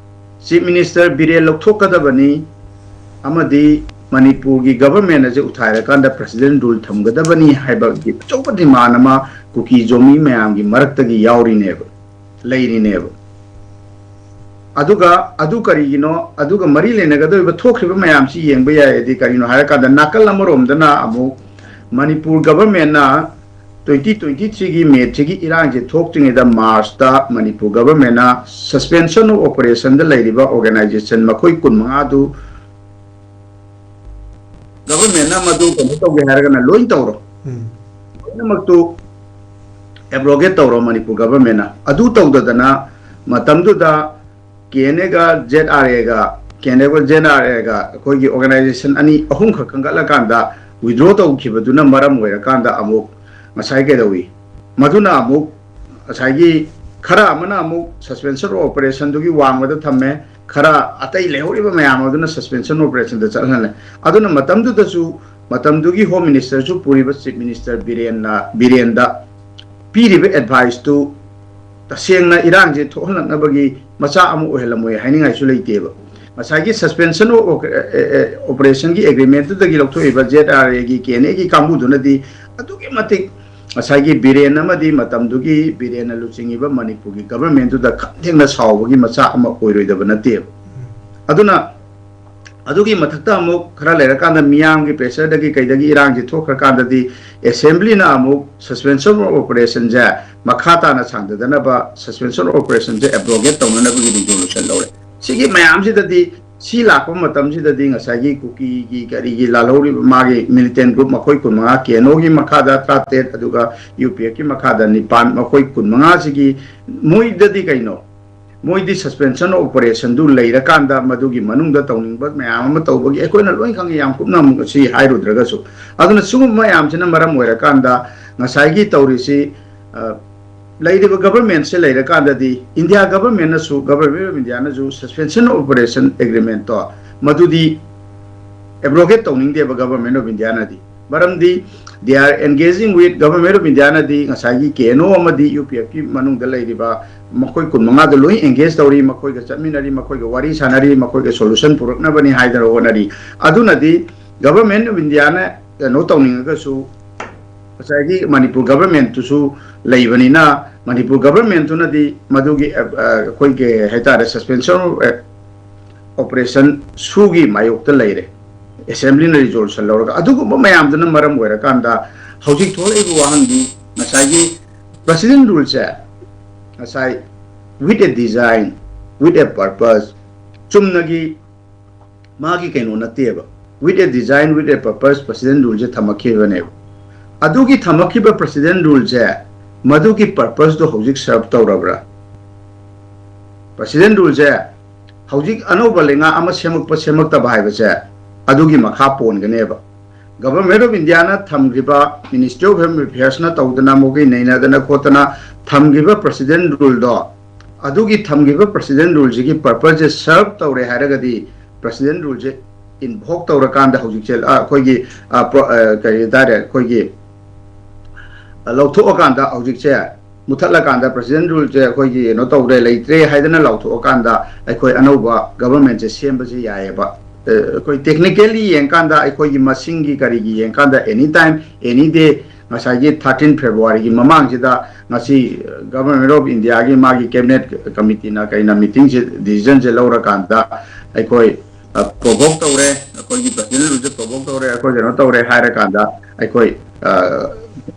Chief Minister ꯕꯤꯔꯦꯟ ꯂꯧꯊꯣꯛꯀꯗꯕꯅꯤ ꯑꯃꯗꯤ ꯃꯅꯤꯄꯨꯔꯒꯤ government ꯑꯁꯦ ꯎꯊꯥꯏꯔꯀꯥꯟꯗ President Rule ꯊꯝꯒꯗꯕꯅꯤ ꯍꯥꯏꯕꯒꯤ ꯑꯆꯧꯕ demand ꯑꯃ ꯀꯨꯀꯤ ꯖꯣꯃꯤ ꯃꯌꯥꯝꯒꯤ ꯃꯔꯛꯇꯒꯤ ꯌꯥꯎꯔꯤꯅꯦꯕ, ꯂꯩꯔꯤꯅꯦꯕ꯫ ꯑꯗꯨꯒ ꯑꯗꯨ ꯀꯔꯤꯒꯤꯅꯣ, ꯑꯗꯨꯒ ꯃꯔꯤ ꯂꯩꯅꯒꯗꯧꯔꯤꯕ ꯊꯣꯛꯈ꯭ꯔꯤꯕ ꯃꯌꯥꯝꯁꯤ ꯌꯦꯡꯕ ꯌꯥꯏ꯫ ꯑꯗꯤ ꯀꯔꯤꯅꯣ ꯍꯥꯏꯔꯀꯥꯟꯗ, ꯅꯥꯀꯜ ꯑꯃꯔꯣꯝꯗꯅ ꯑꯃꯨꯛ ꯃꯅꯤꯄꯨꯔ government ꯅ twenty twenty three ꯒꯤ May ꯁꯤꯒꯤ ꯏꯔꯥꯡꯁꯦ ꯊꯣꯛꯇ꯭ꯔꯤꯉꯩꯗ March ꯇ ꯃꯅꯤꯄꯨꯔ government ꯅ suspension of operation ꯗ ꯂꯩꯔꯤꯕ organization ꯃꯈꯣꯏ ꯀꯨꯟꯃꯉꯥ ꯗꯨ government ꯅ ꯃꯗꯨ ꯀꯩꯅꯣ ꯇꯧꯒꯦ ꯍꯥꯏꯔꯒꯅ ꯂꯣꯏ ꯇꯧꯔꯣ, ꯎꯝ꯫ ꯂꯣꯏꯅꯃꯛꯇꯨ abrogate ꯇꯧꯔꯣ ꯃꯅꯤꯄꯨꯔ government ꯅ꯫ ꯑꯗꯨ ꯇꯧꯗꯗꯅ ꯃꯇꯝꯗꯨꯗ K N A ꯒ Z R A ꯒ, K N A ꯒ Z R A ꯒ ꯑꯩꯈꯣꯏꯒꯤ organization ꯑꯅꯤ ꯑꯍꯨꯝ ꯈꯛ ꯈꯟꯒꯠꯂꯀꯥꯟꯗ withdraw ꯇꯧꯈꯤꯕꯗꯨꯅ ꯃꯔꯝ ꯑꯣꯏꯔꯀꯥꯟꯗ ꯑꯃꯨꯛ ꯉꯁꯥꯏ ꯀꯩꯗꯧꯏ? ꯃꯗꯨꯅ ꯑꯃꯨꯛ ꯉꯁꯥꯏꯒꯤ ꯈꯔ ꯑꯃꯅ ꯑꯃꯨꯛ suspension of operation ꯗꯨꯒꯤ ꯋꯥꯡꯃꯗ ꯊꯝꯃꯦ, ꯈꯔ ꯑꯇꯩ ꯂꯩꯍꯧꯔꯤꯕ ꯃꯌꯥꯝ ꯑꯗꯨꯅ suspension of operation ꯗ ꯆꯠꯍꯜꯂꯦ꯫ ꯑꯗꯨꯅ ꯃꯇꯝꯗꯨꯗꯁꯨ, ꯃꯇꯝꯗꯨꯒꯤ Home Minister ꯁꯨ ꯄꯨꯔꯤꯕ Chief Minister ꯕꯤꯔꯦꯟꯅ, ꯕꯤꯔꯦꯟꯗ ꯄꯤꯔꯤꯕ advice ꯇꯨ ꯇꯁꯦꯡꯅ ꯏꯔꯥꯡꯁꯦ ꯊꯣꯛꯍꯜꯂꯛꯅꯕꯒꯤ ꯃꯆꯥꯛ ꯑꯃ ꯑꯣꯏꯍꯜꯂꯝꯃꯣꯏ ꯍꯥꯏꯅꯤꯡꯉꯥꯏꯁꯨ ꯂꯩꯇꯦꯕ꯫ ꯉꯁꯥꯏꯒꯤ suspension of operation ꯒꯤ agreement ꯇꯨꯗꯒꯤ ꯂꯧꯊꯣꯛꯏꯕ Z R A ꯒꯤ, K N A ꯒꯤ ꯀꯥꯡꯕꯨꯗꯨꯅꯗꯤ ꯑꯗꯨꯛꯀꯤ ꯃꯇꯤꯛ ꯉꯁꯥꯏꯒꯤ ꯕꯤꯔꯦꯟ ꯑꯃꯗꯤ ꯃꯇꯝꯗꯨꯒꯤ ꯕꯤꯔꯦꯟꯅ ꯂꯨꯆꯤꯡꯉꯤꯕ ꯃꯅꯤꯄꯨꯔꯒꯤ government ꯇꯨꯗ ꯈꯝ ꯊꯦꯡꯅ ꯁꯥꯎꯕꯒꯤ ꯃꯆꯥꯛ ꯑꯃ ꯑꯣꯏꯔꯣꯏꯗꯕ ꯅꯠꯇꯦꯕ꯫ ꯑꯗꯨꯅ ꯑꯗꯨꯒꯤ ꯃꯊꯛꯇ ꯑꯃꯨꯛ ꯈꯔ ꯂꯩꯔꯀꯥꯟꯗ ꯃꯤꯌꯥꯝꯒꯤ pressure ꯗꯒꯤ ꯀꯩꯗꯒꯤ ꯏꯔꯥꯡꯁꯤ ꯊꯣꯛꯈ꯭ꯔꯀꯥꯟꯗꯗꯤ assembly ꯅ ꯑꯃꯨꯛ suspension of operation ꯁꯦ ꯃꯈꯥ ꯇꯥꯅ ꯁꯥꯡꯊꯗꯅꯕ, suspension of operation say abrogate ꯇꯧꯅꯅꯕꯒꯤ resolution ꯂꯧꯔꯦ꯫ ꯁꯤꯒꯤ ꯃꯌꯥꯝꯁꯤꯗꯗꯤ, ꯁꯤ ꯂꯥꯛꯄ ꯃꯇꯝꯁꯤꯗꯗꯤ ꯉꯁꯥꯏꯒꯤ ꯀꯨꯀꯤꯒꯤ ꯀꯔꯤꯒꯤ ꯂꯥꯜꯍꯧꯔꯤꯕ ꯃꯥꯒꯤ militant group ꯃꯈꯣꯏ ꯀꯨꯟꯃꯉꯥ, K N O ꯒꯤ ꯃꯈꯥꯗ ꯇꯔꯥꯇꯔꯦꯠ, ꯑꯗꯨꯒ U P F ꯀꯤ ꯃꯈꯥꯗ ꯅꯤꯄꯥꯟ, ꯃꯈꯣꯏ ꯀꯨꯟꯃꯉꯥꯁꯤꯒꯤ ꯃꯣꯏꯗꯗꯤ ꯀꯩꯅꯣ? ꯃꯣꯏꯗꯤ suspension of operation ꯗꯨ ꯂꯩꯔꯀꯥꯟꯗ ꯃꯗꯨꯒꯤ ꯃꯅꯨꯡꯗ ꯇꯧꯅꯤꯡꯕ ꯃꯌꯥꯝ ꯑꯃ ꯇꯧꯕꯒꯤ ꯑꯩꯈꯣꯏꯅ ꯂꯣꯏ ꯈꯪꯉꯤ, ꯌꯥꯝ ꯀꯨꯞꯅ ꯑꯃꯨꯛ ꯑꯁꯤ ꯍꯥꯏꯔꯨꯗ꯭ꯔꯒꯁꯨ꯫ ꯑꯗꯨꯅ ꯁꯤꯒꯨꯝꯕ ꯃꯌꯥꯝꯁꯤꯅ ꯃꯔꯝ ꯑꯣꯏꯔꯀꯥꯟꯗ ꯉꯁꯥꯏꯒꯤ ꯇꯧꯔꯤꯁꯤ, ꯑ, ꯂꯩꯔꯤꯕ government ꯁꯦ ꯂꯩꯔꯀꯥꯟꯗꯗꯤ India government ꯅꯁꯨ, Government of India ꯅꯁꯨ suspension of operation agreement ꯇꯣ ꯃꯗꯨꯗꯤ abrogate ꯇꯧꯅꯤꯡꯗꯦꯕ Government of India ꯅꯗꯤ꯫ ꯃꯔꯝꯗꯤ they are engaging with, Government of India ꯅꯗꯤ ꯉꯁꯥꯏꯒꯤ K N O ꯑꯃꯗꯤ U P F ꯀꯤ ꯃꯅꯨꯡꯗ ꯂꯩꯔꯤꯕ ꯃꯈꯣꯏ ꯀꯨꯟꯃꯉꯥꯗꯨ ꯂꯣꯏ engage ꯇꯧꯔꯤ, ꯃꯈꯣꯏꯒ ꯆꯠꯃꯤꯟꯅꯔꯤ, ꯃꯈꯣꯏꯒ ꯋꯥꯔꯤ ꯁꯥꯟꯅꯔꯤ, ꯃꯈꯣꯏꯒ solution ꯄꯨꯔꯛꯅꯕꯅꯤ ꯍꯥꯏꯗꯅ ꯍꯣꯠꯅꯔꯤ꯫ ꯑꯗꯨꯅꯗꯤ Government of India ꯅ ꯀꯩꯅꯣ ꯇꯧꯅꯤꯡꯉꯒꯁꯨ, ꯉꯁꯥꯏꯒꯤ ꯃꯅꯤꯄꯨꯔ government ꯇꯨꯁꯨ ꯂꯩꯕꯅꯤꯅ, ꯃꯅꯤꯄꯨꯔ government ꯇꯨꯅꯗꯤ ꯃꯗꯨꯒꯤ, ꯑ, ꯑ, ꯑꯩꯈꯣꯏꯒꯤ ꯍꯥꯏꯇꯥꯔꯦ, suspension of, ꯑ, operation ꯁꯨꯒꯤ ꯃꯥꯌꯣꯛꯇ ꯂꯩꯔꯦ, assembly ꯅ resolution ꯂꯧꯔꯒ꯫ ꯑꯗꯨꯒꯨꯝꯕ ꯃꯌꯥꯝꯗꯨꯅ ꯃꯔꯝ ꯑꯣꯏꯔꯀꯥꯟꯗ ꯍꯧꯖꯤꯛ ꯊꯣꯛꯂꯛꯏꯕ ꯋꯥꯍꯪꯗꯤ ꯉꯁꯥꯏꯒꯤ President Rule ꯁꯦ ꯉꯁꯥꯏ with a design, with a purpose, ꯆꯨꯝꯅꯒꯤ ꯃꯥꯒꯤ ꯀꯩꯅꯣ ꯅꯠꯇꯦꯕ, with a design, with a purpose President Rule ꯁꯦ ꯊꯝꯃꯛꯈꯤꯕꯅꯦꯕ꯫ ꯑꯗꯨꯒꯤ ꯊꯝꯃꯛꯈꯤꯕ President Rule ꯁꯦ, ꯃꯗꯨꯒꯤ purpose ꯇꯣ ꯍꯧꯖꯤꯛ serve ꯇꯧꯔꯕ꯭ꯔꯥ? President Rule ꯁꯦ ꯍꯧꯖꯤꯛ ꯑꯅꯧꯕ ꯂꯩꯉꯥꯛ ꯑꯃ ꯁꯦꯝꯃꯛꯄ ꯁꯦꯝꯃꯛꯇꯕ ꯍꯥꯏꯕꯁꯦ ꯑꯗꯨꯒꯤ ꯃꯈꯥ ꯄꯣꯟꯒꯅꯦꯕ꯫ Government of India ꯅ ꯊꯝꯈꯤꯕ, Ministry of Home Affairs ꯅ ꯇꯧꯗꯅ, ꯃꯈꯣꯏꯒꯤ ꯅꯩꯅꯗꯅ ꯈꯣꯠꯇꯅ ꯊꯝꯈꯤꯕ President Rule ꯗꯣ, ꯑꯗꯨꯒꯤ ꯊꯝꯈꯤꯕ President Rule ꯁꯤꯒꯤ purpose ꯁꯦ serve ꯇꯧꯔꯦ ꯍꯥꯏꯔꯒꯗꯤ, President Rule ꯁꯦ invoke ꯇꯧꯔꯀꯥꯟꯗ ꯍꯧꯖꯤꯛꯁꯦ, ꯑ, ꯑꯩꯈꯣꯏꯒꯤ, ꯑ, ꯄ꯭ꯔꯣ-, ꯑ, ꯀꯔꯤ ꯍꯥꯏꯇꯥꯔꯦ, ꯑꯩꯈꯣꯏꯒꯤ, ꯑ, ꯂꯧꯊꯣꯛꯑꯀꯥꯟꯗ ꯍꯧꯖꯤꯛꯁꯦ ꯃꯨꯊꯠꯂꯀꯥꯟꯗ President Rule ꯁꯦ ꯑꯩꯈꯣꯏꯒꯤ ꯀꯩꯅꯣ ꯇꯧꯔꯦ, ꯂꯩꯇ꯭ꯔꯦ ꯍꯥꯏꯗꯅ ꯂꯥꯎꯊꯣꯛꯑꯀꯥꯟꯗ ꯑꯩꯈꯣꯏ ꯑꯅꯧꯕ government ꯁꯦ ꯁꯦꯝꯕꯁꯦ ꯌꯥꯏꯑꯕ꯫ ꯑ, ꯑꯩꯈꯣꯏ technically ꯌꯦꯡꯀꯥꯟꯗ, ꯑꯩꯈꯣꯏꯒꯤ ꯃꯁꯤꯡꯒꯤ ꯀꯔꯤꯒꯤ ꯌꯦꯡꯀꯥꯟꯗ, any time, any day, ꯉꯁꯥꯏꯒꯤ thirteen February ꯒꯤ ꯃꯃꯥꯡꯁꯤꯗ ꯉꯁꯤ, ꯑ, Government of India ꯒꯤ ꯃꯥꯒꯤ Cabinet Committee ꯅ ꯀꯩꯅ meeting ꯁꯦ, decision ꯁꯦ ꯂꯧꯔꯀꯥꯟꯗ ꯑꯩꯈꯣꯏ, ꯑ, provoke ꯇꯧꯔꯦ, ꯑꯩꯈꯣꯏꯒꯤ President Rule ꯁꯦ provoke ꯇꯧꯔꯦ, ꯑꯩꯈꯣꯏ ꯀꯩꯅꯣ ꯇꯧꯔꯦ ꯍꯥꯏꯔꯀꯥꯟꯗ ꯑꯩꯈꯣꯏ, ꯑ,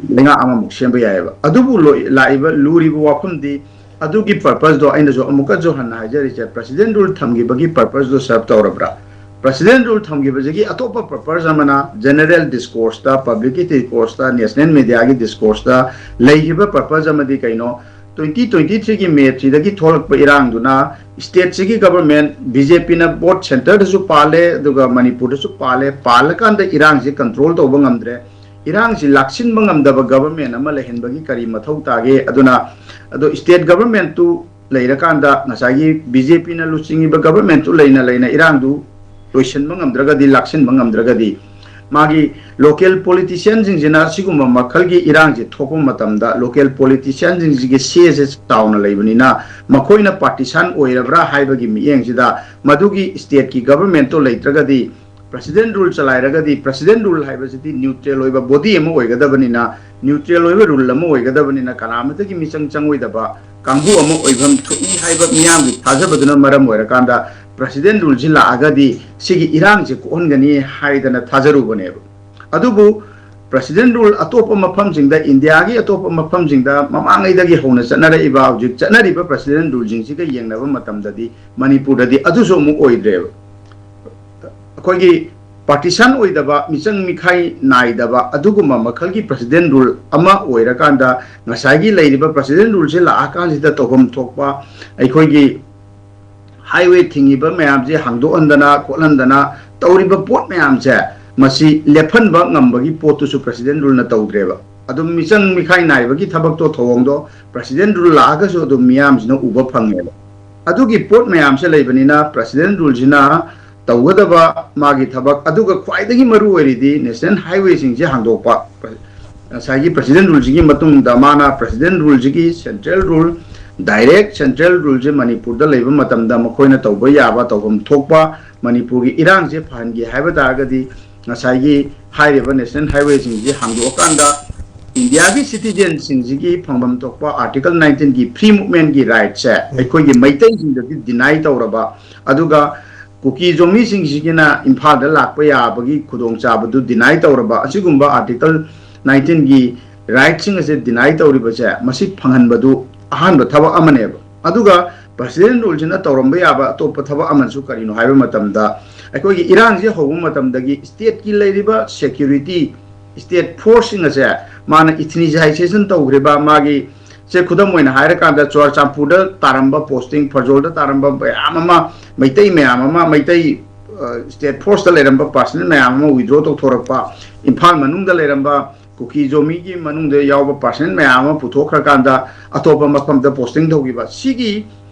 ꯂꯩꯉꯥꯛ ꯑꯃꯃꯨꯛ ꯁꯦꯝꯕ ꯌꯥꯏꯑꯕ꯫ ꯑꯗꯨꯕꯨ ꯂꯣꯏ-, ꯂꯥꯛꯏꯕ ꯂꯨꯔꯤꯕ ꯋꯥꯐꯝꯗꯤ, ꯑꯗꯨꯒꯤ purpose ꯗꯣ ꯑꯩꯅꯁꯨ ꯑꯃꯨꯛꯀꯁꯨ ꯍꯟꯅ ꯍꯥꯏꯖꯔꯤꯁꯦ, President Rule ꯊꯝꯈꯤꯕꯒꯤ purpose ꯗꯣ serve ꯇꯧꯔꯕ꯭ꯔꯥ? President Rule ꯊꯝꯈꯤꯕꯁꯤꯒꯤ ꯑꯇꯣꯞꯄ purpose ꯑꯃꯅ general discourse ꯇ, public ꯀꯤ discourse ꯇ, national media ꯒꯤ discourse ꯇ ꯂꯩꯈꯤꯕ purpose ꯑꯃꯗꯤ ꯀꯩꯅꯣ? ꯇ꯭ꯋꯦꯟꯇꯤ ꯇ꯭ꯋꯦꯟꯇꯤ ꯊ꯭ꯔꯤꯒꯤ ꯃꯦꯁꯤꯗꯒꯤ ꯊꯣꯛꯂꯛꯄ ꯏꯔꯥꯡꯗꯨꯅ ꯁ꯭ꯇꯦꯠꯁꯤꯒꯤ ꯒꯕꯔꯃꯦꯟ ꯕꯤ ꯖꯦ ꯄꯤꯅ ꯕꯣꯠ ꯁꯦꯟꯇꯔꯗꯁꯨ ꯄꯥꯜꯂꯦ, ꯑꯗꯨꯒ ꯃꯅꯤꯄꯨꯔꯗꯁꯨ ꯄꯥꯜꯂꯦ꯫ ꯄꯥꯜꯂꯀꯥꯟꯗ ꯏꯔꯥꯡꯁꯤ ꯀꯟꯇ꯭ꯔꯣꯜ ꯇꯧꯕ ꯉꯝꯗ꯭ꯔꯦ꯫ ꯏꯔꯥꯡꯁꯤ ꯂꯥꯛꯁꯤꯟꯕ ꯉꯝꯗꯕ ꯒꯕꯔꯃꯦꯟ ꯑꯃ ꯂꯩꯍꯟꯕꯒꯤ ꯀꯔꯤ ꯃꯊꯧ ꯇꯥꯒꯦ? ꯑꯗꯨꯅ ꯑꯗꯣ ꯁ꯭ꯇꯦꯠ ꯒꯕꯔꯃꯦꯟꯇꯨ ꯂꯩꯔꯀꯥꯟꯗ ꯉꯁꯥꯏꯒꯤ ꯕꯤ ꯖꯦ ꯄꯤꯅ ꯂꯨꯆꯤꯡꯉꯤꯕ ꯒꯕꯔꯃꯦꯟꯇꯨ ꯂꯩꯅ ꯂꯩꯅ ꯏꯔꯥꯡꯗꯨ ꯂꯣꯏꯁꯤꯟꯕ ꯉꯝꯗ꯭ꯔꯒꯗꯤ, ꯂꯥꯛꯁꯤꯟꯕ ꯉꯝꯗ꯭ꯔꯒꯗꯤ, ꯃꯥꯒꯤ ꯂꯣꯀꯦꯜ ꯄꯣꯂꯤꯇꯤꯁꯤꯌꯥꯟꯁꯤꯡꯁꯤꯅ ꯁꯤꯒꯨꯝꯕ ꯃꯈꯜꯒꯤ ꯏꯔꯥꯡꯁꯤ ꯊꯣꯛꯄ ꯃꯇꯝꯗ ꯂꯣꯀꯦꯜ ꯄꯣꯂꯤꯇꯤꯁꯤꯌꯥꯟꯁꯤꯡꯁꯤꯒꯤ ꯁꯦꯁꯦ ꯆꯥꯎꯅ ꯂꯩꯕꯅꯤꯅ ꯃꯈꯣꯏꯅ ꯄꯥꯔꯇꯤꯁꯟ ꯑꯣꯏꯔꯕ꯭ꯔꯥ ꯍꯥꯏꯕꯒꯤ ꯃꯤꯠꯌꯦꯡꯁꯤꯗ ꯃꯗꯨꯒꯤ ꯁ꯭ꯇꯦꯠꯀꯤ ꯒꯕꯔꯃꯦꯟꯇꯣ ꯂꯩꯇ꯭ꯔꯒꯗꯤ ꯄ꯭ꯔꯁꯤꯗꯦꯟ ꯔꯨꯜ ꯆꯂꯥꯏꯔꯒꯗꯤ, ꯄ꯭ꯔꯁꯤꯗꯦꯟ ꯔꯨꯜ ꯍꯥꯏꯕꯁꯤꯗꯤ ꯅ꯭ꯌꯨꯇ꯭ꯔꯦꯜ ꯑꯣꯏꯕ ꯕꯣꯗꯤ ꯑꯃ ꯑꯣꯏꯒꯗꯕꯅꯤꯅ, ꯅ꯭ꯌꯨꯇ꯭ꯔꯦꯜ ꯑꯣꯏꯕ ꯔꯨꯜ ꯑꯃ ꯑꯣꯏꯒꯗꯕꯅꯤꯅ ꯀꯅꯥꯃꯇꯒꯤ ꯃꯤꯆꯪ ꯆꯪꯉꯣꯏꯗꯕ ꯀꯥꯡꯕꯨ ꯑꯃ ꯑꯣꯏꯐꯝ ꯊꯣꯛꯏ ꯍꯥꯏꯕ ꯃꯤꯌꯥꯝꯒꯤ ꯊꯥꯖꯕꯗꯨꯅ ꯃꯔꯝ ꯑꯣꯏꯔꯀꯥꯟꯗ ꯄ꯭ꯔꯁꯤꯗꯦꯟ ꯔꯨꯜꯁꯤ ꯂꯥꯛꯑꯒꯗꯤ ꯁꯤꯒꯤ ꯏꯔꯥꯡꯁꯤ ꯀꯣꯛꯍꯟꯒꯅꯤ ꯍꯥꯏꯗꯅ ꯊꯥꯖꯔꯨꯕꯅꯦꯕ꯫ ꯑꯗꯨꯕꯨ ꯄ꯭ꯔꯁꯤꯗꯦꯟ ꯔꯨꯜ ꯑꯇꯣꯞꯄ ꯃꯐꯝꯁꯤꯡꯗ, ꯏꯟꯗꯤꯌꯥꯒꯤ ꯑꯇꯣꯞꯄ ꯃꯐꯝꯁꯤꯡꯗ ꯃꯃꯥꯡꯉꯩꯗꯒꯤ ꯍꯧꯅ ꯆꯠꯅꯔꯛꯏꯕ, ꯍꯧꯖꯤꯛ ꯆꯠꯅꯔꯤꯕ ꯄ꯭ꯔꯁꯤꯗꯦꯟ ꯔꯨꯜꯁꯤꯡꯁꯤꯒ ꯌꯦꯡꯅꯕ ꯃꯇꯝꯗꯗꯤ ꯃꯅꯤꯄꯨꯔꯗꯗꯤ ꯑꯗꯨꯁꯨ ꯑꯃꯨꯛ ꯑꯣꯏꯗ꯭ꯔꯦꯕ꯫ ꯑꯩꯈꯣꯏꯒꯤ ꯄꯥꯔꯇꯤꯁꯟ ꯑꯣꯏꯗꯕ, ꯃꯤꯆꯪ ꯃꯤꯈꯥꯏ ꯅꯥꯏꯗꯕ ꯑꯗꯨꯒꯨꯝꯕ ꯃꯈꯜꯒꯤ ꯄ꯭ꯔꯁꯤꯗꯦꯟ ꯔꯨꯜ ꯑꯃ ꯑꯣꯏꯔꯀꯥꯟꯗ ꯉꯁꯥꯏꯒꯤ ꯂꯩꯔꯤꯕ ꯄ꯭ꯔꯁꯤꯗꯦꯟ ꯔꯨꯜꯁꯤ ꯂꯥꯛꯑꯀꯥꯟꯁꯤꯗ ꯇꯧꯐꯝ ꯊꯣꯛꯄ ꯑꯩꯈꯣꯏꯒꯤ ꯍꯥꯏꯋꯦ ꯊꯤꯡꯉꯤꯕ ꯃꯌꯥꯝꯁꯦ ꯍꯥꯡꯗꯣꯛꯍꯟꯗꯅ ꯈꯣꯠꯍꯟꯗꯅ ꯇꯧꯔꯤꯕ ꯄꯣꯠ ꯃꯌꯥꯝꯁꯦ, ꯃꯁꯤ ꯂꯦꯞꯍꯟꯕ ꯉꯝꯕꯒꯤ ꯄꯣꯠꯇꯨꯁꯨ ꯄ꯭ꯔꯁꯤꯗꯦꯟ ꯔꯨꯜꯅ ꯇꯧꯗ꯭ꯔꯦꯕ꯫ ꯑꯗꯨꯝ ꯃꯤꯆꯪ ꯃꯤꯈꯥꯏ ꯅꯥꯏꯕꯒꯤ ꯊꯕꯛꯇꯣ, ꯊꯧꯑꯣꯡꯗꯣ ꯄ꯭ꯔꯁꯤꯗꯦꯟ ꯔꯨꯜ ꯂꯥꯛꯑꯒꯁꯨ ꯑꯗꯨꯝ ꯃꯤꯌꯥꯝꯁꯤꯅ ꯎꯕ ꯐꯪꯉꯦꯕ꯫ ꯑꯗꯨꯒꯤ ꯄꯣꯠ ꯃꯌꯥꯝꯁꯦ ꯂꯩꯕꯅꯤꯅ ꯄ꯭ꯔꯁꯤꯗꯦꯟ ꯔꯨꯜꯁꯤꯅ ꯇꯧꯒꯗꯕ ꯃꯥꯒꯤ ꯊꯕꯛ, ꯑꯗꯨꯒ ꯈ꯭ꯋꯥꯏꯗꯒꯤ ꯃꯔꯨ ꯑꯣꯏꯔꯤꯗꯤ ꯅꯦꯁꯅꯦꯜ ꯍꯥꯏꯋꯦꯁꯤꯡꯁꯦ ꯍꯥꯡꯗꯣꯛꯄ꯫ ꯉꯁꯥꯏꯒꯤ ꯄ꯭ꯔꯁꯤꯗꯦꯟ ꯔꯨꯜꯁꯤꯒꯤ ꯃꯇꯨꯡꯗ ꯃꯥꯅ ꯄ꯭ꯔꯁꯤꯗꯦꯟ ꯔꯨꯜꯁꯤꯒꯤ ꯁꯦꯟꯇ꯭ꯔꯦꯜ ꯔꯨꯜ, ꯗꯥꯏꯔꯦꯛ ꯁꯦꯟꯇ꯭ꯔꯦꯜ ꯔꯨꯜꯁꯦ ꯃꯅꯤꯄꯨꯔꯗ ꯂꯩꯕ ꯃꯇꯝꯗ ꯃꯈꯣꯏꯅ ꯇꯧꯕ ꯌꯥꯕ, ꯇꯧꯐꯝ ꯊꯣꯛꯄ, ꯃꯅꯤꯄꯨꯔꯒꯤ ꯏꯔꯥꯡꯁꯦ ꯐꯍꯟꯒꯦ ꯍꯥꯏꯕ ꯇꯥꯔꯒꯗꯤ ꯉꯁꯥꯏꯒꯤ ꯍꯥꯏꯔꯤꯕ ꯅꯦꯁꯅꯦꯜ ꯍꯥꯏꯋꯦꯁꯤꯡꯁꯤ ꯍꯥꯡꯗꯣꯛꯑꯀꯥꯟꯗ ꯏꯟꯗꯤꯌꯥꯒꯤ ꯁꯤꯇꯤꯖꯦꯟꯁꯤꯡꯁꯤꯒꯤ ꯐꯪꯐꯝ ꯊꯣꯛꯄ ꯑꯥꯔꯇꯤꯀꯜ ꯅꯥꯏꯟꯇꯤꯟꯒꯤ ꯐ꯭ꯔꯤ ꯃꯨꯚꯃꯦꯟꯒꯤ ꯔꯥꯏꯠꯁꯦ ꯑꯩꯈꯣꯏꯒꯤ ꯃꯩꯇꯩꯁꯤꯡꯗꯗꯤ ꯗꯤꯅꯥꯏ ꯇꯧꯔꯕ, ꯑꯗꯨꯒ ꯀꯨꯀꯤ ꯖꯣꯃꯤꯁꯤꯡꯁꯤꯒꯤꯅ ꯏꯝꯐꯥꯜꯗ ꯂꯥꯛꯄ ꯌꯥꯕꯒꯤ ꯈꯨꯗꯣꯡꯆꯥꯕꯗꯨ ꯗꯤꯅꯥꯏ ꯇꯧꯔꯕ ꯑꯁꯤꯒꯨꯝꯕ ꯑꯥꯔꯇꯤꯀꯜ ꯅꯥꯏꯟꯇꯤꯟꯒꯤ ꯔꯥꯏꯠꯁꯤꯡ ꯑꯁꯦ ꯗꯤꯅꯥꯏ ꯇꯧꯔꯤꯕꯁꯦ, ꯃꯁꯤ ꯐꯪꯍꯟꯕꯗꯨ ꯑꯍꯥꯟꯕ ꯊꯕꯛ ꯑꯃꯅꯦꯕ꯫ ꯑꯗꯨꯒ ꯄ꯭ꯔꯁꯤꯗꯦꯟ ꯔꯨꯜꯁꯤꯅ ꯇꯧꯔꯝꯕ ꯌꯥꯕ ꯑꯇꯣꯞꯄ ꯊꯕꯛ ꯑꯃꯁꯨ ꯀꯔꯤꯅꯣ ꯍꯥꯏꯕ ꯃꯇꯝꯗ, ꯑꯩꯈꯣꯏꯒꯤ ꯏꯔꯥꯡꯁꯦ ꯍꯧꯕ ꯃꯇꯝꯗꯒꯤ ꯁ꯭ꯇꯦꯠꯀꯤ ꯂꯩꯔꯤꯕ ꯁꯦꯀ꯭ꯌꯨꯔꯤꯇꯤ, ꯁ꯭ꯇꯦꯠ ꯐꯣꯔꯁꯁꯤꯡ ꯑꯁꯦ ꯃꯥꯅ ꯏꯊꯅꯤꯁꯥꯏꯖꯦꯁꯟ ꯇꯧꯈ꯭ꯔꯤꯕ, ꯃꯥꯒꯤ ꯁꯦ ꯈꯨꯗꯝ ꯑꯣꯏꯅ ꯍꯥꯏꯔꯀꯥꯟꯗ ꯆꯨꯔꯆꯥꯟꯄꯨꯔꯗ ꯇꯥꯔꯝꯕ posting, ꯐꯔꯖꯣꯜꯗ ꯇꯥꯔꯝꯕ ꯃꯌꯥꯝ ꯑꯃ, ꯃꯩꯇꯩ ꯃꯌꯥꯝ ꯑꯃ, ꯃꯩꯇꯩ state forceꯇ ꯂꯩꯔꯝꯕ personnel ꯃꯌꯥꯝ ꯑꯃ withdraw ꯇꯧꯊꯣꯔꯛꯄ, ꯏꯝꯐꯥꯜ ꯃꯅꯨꯡꯗ ꯂꯩꯔꯝꯕ ꯀꯨꯀꯤ ꯖꯣꯃꯤꯒꯤ ꯃꯅꯨꯡꯗ ꯌꯥꯎꯕ personnel ꯃꯌꯥꯝ ꯑꯃ ꯄꯨꯊꯣꯛꯈ꯭ꯔꯀꯥꯟꯗ ꯑꯇꯣꯞꯄ ꯃꯐꯝꯗ posting ꯇꯧꯈꯤꯕ, ꯁꯤꯒꯤ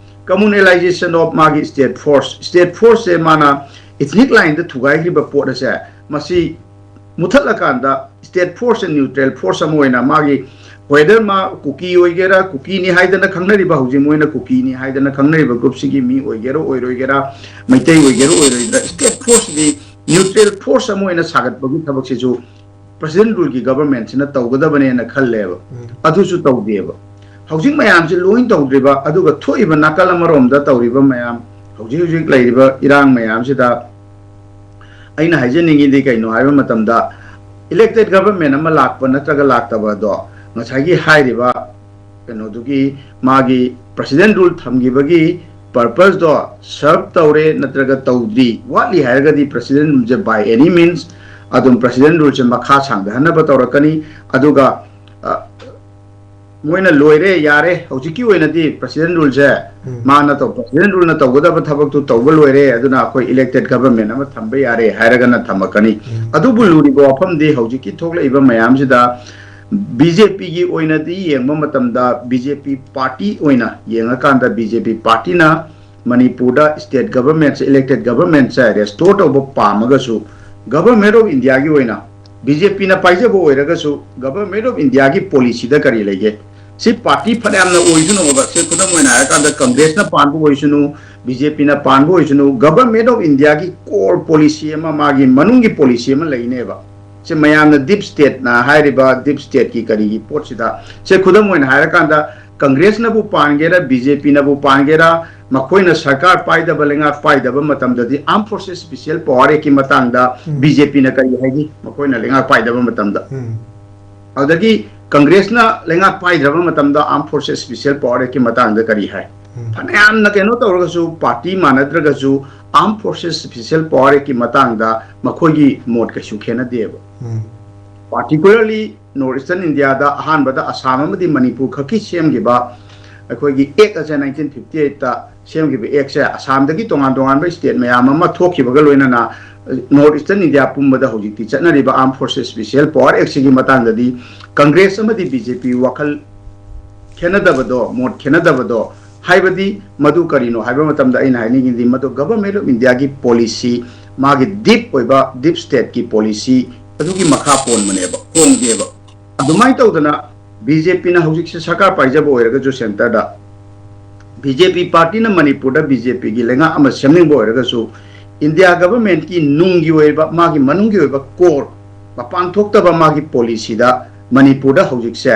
communalization of ꯃꯥꯒꯤ state force, state forceꯁꯦ ꯃꯥꯅ ethnic lineꯗ ꯊꯨꯒꯥꯏꯈ꯭ꯔꯤꯕ ꯄꯣꯠ ꯑꯁꯦ, ꯃꯁꯤ ꯃꯨꯊꯠꯂꯀꯥꯟꯗ state force neutral force ꯑꯃ ꯑꯣꯏꯅ ꯃꯥꯒꯤ, whether ꯃꯥ ꯀꯨꯀꯤ ꯑꯣꯏꯒꯦꯔꯥ, ꯀꯨꯀꯤꯅꯤ ꯍꯥꯏꯗꯅ ꯈꯪꯅꯔꯤꯕ, ꯍꯧꯖꯤꯛ ꯃꯣꯏꯅ ꯀꯨꯀꯤꯅꯤ ꯍꯥꯏꯗꯅ ꯈꯪꯅꯔꯤꯕ groupꯁꯤꯒꯤ ꯃꯤ ꯑꯣꯏꯒꯦꯔꯥ ꯑꯣꯏꯔꯣꯏꯒꯦꯔꯥ, ꯃꯩꯇꯩ ꯑꯣꯏꯒꯦꯔꯥ ꯑꯣꯏꯔꯣꯏꯒꯦꯔꯥ, state forceꯗꯤ neutral force ꯑꯃ ꯑꯣꯏꯅ ꯁꯥꯒꯠꯄꯒꯤ ꯊꯕꯛꯁꯤꯁꯨ President ruleꯒꯤ governmentꯁꯤꯅ ꯇꯧꯒꯗꯕꯅꯦꯅ ꯈꯜꯂꯦꯕ꯫ ꯑꯗꯨꯁꯨ ꯇꯧꯗꯦꯕ꯫ ꯍꯧꯖꯤꯛ ꯃꯌꯥꯝꯁꯤ ꯂꯣꯏ ꯇꯧꯗ꯭ꯔꯤꯕ, ꯑꯗꯨꯒ ꯊꯣꯛꯏꯕ ꯅꯥꯀꯜ ꯑꯃꯔꯣꯝꯗ ꯇꯧꯔꯤꯕ ꯃꯌꯥꯝ, ꯍꯧꯖꯤꯛ ꯍꯧꯖꯤꯛ ꯂꯩꯔꯤꯕ ꯏꯔꯥꯡ ꯃꯌꯥꯝꯁꯤꯗ ꯑꯩꯅ ꯍꯥꯏꯖꯅꯤꯡꯉꯤꯗꯤ ꯀꯩꯅꯣ ꯍꯥꯏꯕ ꯃꯇꯝꯗ, elected government ꯑꯃ ꯂꯥꯛꯄ ꯅꯠꯇ꯭ꯔꯒ ꯂꯥꯛꯇꯕ ꯑꯗꯣ, ꯉꯁꯥꯏꯒꯤ ꯍꯥꯏꯔꯤꯕ ꯀꯩꯅꯣꯗꯨꯒꯤ, ꯃꯥꯒꯤ President rule ꯊꯝꯈꯤꯕꯒꯤ purposeꯗꯣ serve ꯇꯧꯔꯦ ꯅꯠꯇ꯭ꯔꯒ ꯇꯧꯗ꯭ꯔꯤ, ꯋꯥꯠꯂꯤ ꯍꯥꯏꯔꯒꯗꯤ President ruleꯁꯦ by any means ꯑꯗꯨꯝ President ruleꯁꯦ ꯃꯈꯥ ꯁꯥꯡꯊꯍꯟꯅꯕ ꯇꯧꯔꯛꯀꯅꯤ꯫ ꯑꯗꯨꯒ, ꯑ, ꯃꯣꯏꯅ ꯂꯣꯏꯔꯦ, ꯌꯥꯔꯦ, ꯍꯧꯖꯤꯛꯀꯤ ꯑꯣꯏꯅꯗꯤ President ruleꯁꯦ ꯎꯝ꯫ ꯃꯥꯅ ꯇꯧ-, President ruleꯅ ꯇꯧꯒꯗꯕ ꯊꯕꯛꯇꯨ ꯇꯧꯕ ꯂꯣꯏꯔꯦ, ꯑꯗꯨꯅ ꯑꯩꯈꯣꯏ elected government ꯑꯃ ꯊꯝꯕ ꯌꯥꯔꯦ ꯍꯥꯏꯔꯒꯅ ꯊꯝꯃꯛꯀꯅꯤ꯫ ꯎꯝ꯫ ꯑꯗꯨꯕꯨ ꯂꯨꯔꯤꯕ ꯋꯥꯐꯝꯗꯤ ꯍꯧꯖꯤꯛꯀꯤ ꯊꯣꯛꯂꯛꯏꯕ ꯃꯌꯥꯝꯁꯤꯗ BJPꯒꯤ ꯑꯣꯏꯅꯗꯤ ꯌꯦꯡꯕ ꯃꯇꯝꯗ, BJP party ꯑꯣꯏꯅ ꯌꯦꯡꯉꯀꯥꯟꯗ, BJP partyꯅ ꯃꯅꯤꯄꯨꯔꯗ state governmentꯁꯦ, elected governmentꯁꯦ restore ꯇꯧꯕ ꯄꯥꯝꯃꯒꯁꯨ, Government of Indiaꯒꯤ ꯑꯣꯏꯅ, BJPꯅ ꯄꯥꯏꯖꯕ ꯑꯣꯏꯔꯒꯁꯨ, Government of Indiaꯒꯤ policyꯗ ꯀꯔꯤ ꯂꯩꯒꯦ? ꯁꯤ party ꯐꯅꯌꯥꯝꯅ ꯑꯣꯏꯁꯅꯨꯕ, ꯁꯤ ꯈꯨꯗꯝ ꯑꯣꯏꯅ ꯍꯥꯏꯔꯀꯥꯟꯗ Congressꯅ ꯄꯥꯟꯕ ꯑꯣꯏꯁꯅꯨ, BJPꯅ ꯄꯥꯟꯕ ꯑꯣꯏꯁꯅꯨ, Government of Indiaꯒꯤ core policy ꯑꯃ, ꯃꯥꯒꯤ ꯃꯅꯨꯡꯒꯤ policy ꯑꯃ ꯂꯩꯅꯦꯕ꯫ ꯁꯦ ꯃꯌꯥꯝꯅ deep stateꯅ ꯍꯥꯏꯔꯤꯕ deep stateꯀꯤ ꯀꯔꯤꯒꯤ ꯄꯣꯠꯁꯤꯗ, ꯁꯦ ꯈꯨꯗꯝ ꯑꯣꯏꯅ ꯍꯥꯏꯔꯀꯥꯟꯗ, Congressꯅꯕꯨ ꯄꯥꯟꯒꯦꯔꯥ, BJPꯅꯕꯨ ꯄꯥꯟꯒꯦꯔꯥ, ꯃꯈꯣꯏꯅ ꯁꯔꯀꯥꯔ ꯄꯥꯏꯗꯕ, ꯂꯩꯉꯥꯛ ꯄꯥꯏꯗꯕ ꯃꯇꯝꯗꯗꯤ Armed Forces Special Power Actꯀꯤ ꯃꯇꯥꯡꯗ ꯎꯝ꯫ BJPꯅ ꯀꯔꯤ ꯍꯥꯏꯒꯦ? ꯃꯈꯣꯏꯅ ꯂꯩꯉꯥꯛ ꯄꯥꯏꯗꯕ ꯃꯇꯝꯗ꯫ ꯎꯝ꯫ ꯑꯗꯨꯗꯒꯤ Congressꯅ ꯂꯩꯉꯥꯛ ꯄꯥꯏꯗ꯭ꯔꯕ ꯃꯇꯝꯗ Armed Forces Special Power Actꯀꯤ ꯃꯇꯥꯡꯗ ꯀꯔꯤ ꯍꯥꯏ? ꯎꯝ꯫ ꯐꯅꯌꯥꯝꯅ ꯀꯩꯅꯣ ꯇꯧꯔꯒꯁꯨ, party ꯃꯥꯟꯅꯗ꯭ꯔꯒꯁꯨ, Armed Forces Special Power Actꯀꯤ ꯃꯇꯥꯡꯗ ꯃꯈꯣꯏꯒꯤ ꯃꯣꯠ ꯀꯩꯁꯨ ꯈꯦꯠꯅꯗꯦꯕ꯫ ꯎꯝ꯫ Particularly North Eastern India ꯗ ꯑꯍꯥꯟꯕꯗ ꯑꯁꯥꯝ ꯑꯃꯗꯤ ꯃꯅꯤꯄꯨꯔ ꯈꯛꯀꯤ ꯁꯦꯝꯈꯤꯕ ꯑꯩꯈꯣꯏꯒꯤ ꯑꯦꯛ ꯑꯁꯦ nineteen fifty eight ꯇ ꯁꯦꯝꯈꯤꯕ ꯑꯦꯛꯁꯦ, ꯑꯁꯥꯝꯗꯒꯤ ꯇꯣꯉꯥꯟ ꯇꯣꯉꯥꯟꯕ ꯁ꯭ꯇꯦꯠ ꯃꯌꯥꯝ ꯑꯃ ꯊꯣꯛꯈꯤꯕꯒ ꯂꯣꯏꯅꯅ North Eastern India ꯄꯨꯝꯕꯗ ꯍꯧꯖꯤꯛꯇꯤ ꯆꯠꯅꯔꯤꯕ Armed Forces Special Power Act ꯁꯤꯒꯤ ꯃꯇꯥꯡꯗꯗꯤ ꯀꯪꯒ꯭ꯔꯦꯁ ꯑꯃꯗꯤ ꯕꯤ ꯖꯦ ꯄꯤ ꯋꯥꯈꯜ ꯈꯦꯠꯅꯗꯕꯗꯣ, ꯃꯣꯠ ꯈꯦꯠꯅꯗꯕꯗꯣ, ꯍꯥꯏꯕꯗꯤ ꯃꯗꯨ ꯀꯔꯤꯅꯣ ꯍꯥꯏꯕ ꯃꯇꯝꯗ ꯑꯩꯅ ꯍꯥꯏꯅꯤꯡꯉꯤꯗꯤ ꯃꯗꯨ Government of India ꯒꯤ ꯄꯣꯂꯤꯁꯤ, ꯃꯥꯒꯤ ꯗꯤꯞ ꯑꯣꯏꯕ, ꯗꯤꯞ ꯁ꯭ꯇꯦꯠꯀꯤ ꯄꯣꯂꯤꯁꯤ ꯑꯗꯨꯒꯤ ꯃꯈꯥ ꯄꯣꯟꯕꯅꯦꯕ, ꯄꯣꯟꯗꯦꯕ꯫ ꯑꯗꯨꯃꯥꯏꯅ ꯇꯧꯗꯅ ꯕꯤ ꯖꯦ ꯄꯤꯅ ꯍꯧꯖꯤꯛꯁꯦ ꯁꯔꯀꯥꯔ ꯄꯥꯏꯖꯕ ꯑꯣꯏꯔꯒꯁꯨ ꯁꯦꯟꯇꯔꯗ, ꯕꯤ ꯖꯦ ꯄꯤ ꯄꯥꯔꯇꯤꯅ ꯃꯅꯤꯄꯨꯔꯗ ꯕꯤ ꯖꯦ ꯄꯤꯒꯤ ꯂꯩꯉꯥꯛ ꯑꯃ ꯁꯦꯝꯅꯤꯡꯕ ꯑꯣꯏꯔꯒꯁꯨ ꯏꯟꯗꯤꯌꯥ ꯒꯚꯔꯟꯃꯦꯟꯠꯀꯤ ꯅꯨꯡꯒꯤ ꯑꯣꯏꯕ, ꯃꯥꯒꯤ ꯃꯅꯨꯡꯒꯤ ꯑꯣꯏꯕ ꯀꯣꯔ, ꯃꯄꯥꯟ ꯊꯣꯛꯇꯕ ꯃꯥꯒꯤ ꯄꯣꯂꯤꯁꯤꯗ ꯃꯅꯤꯄꯨꯔꯗ ꯍꯧꯖꯤꯛꯁꯦ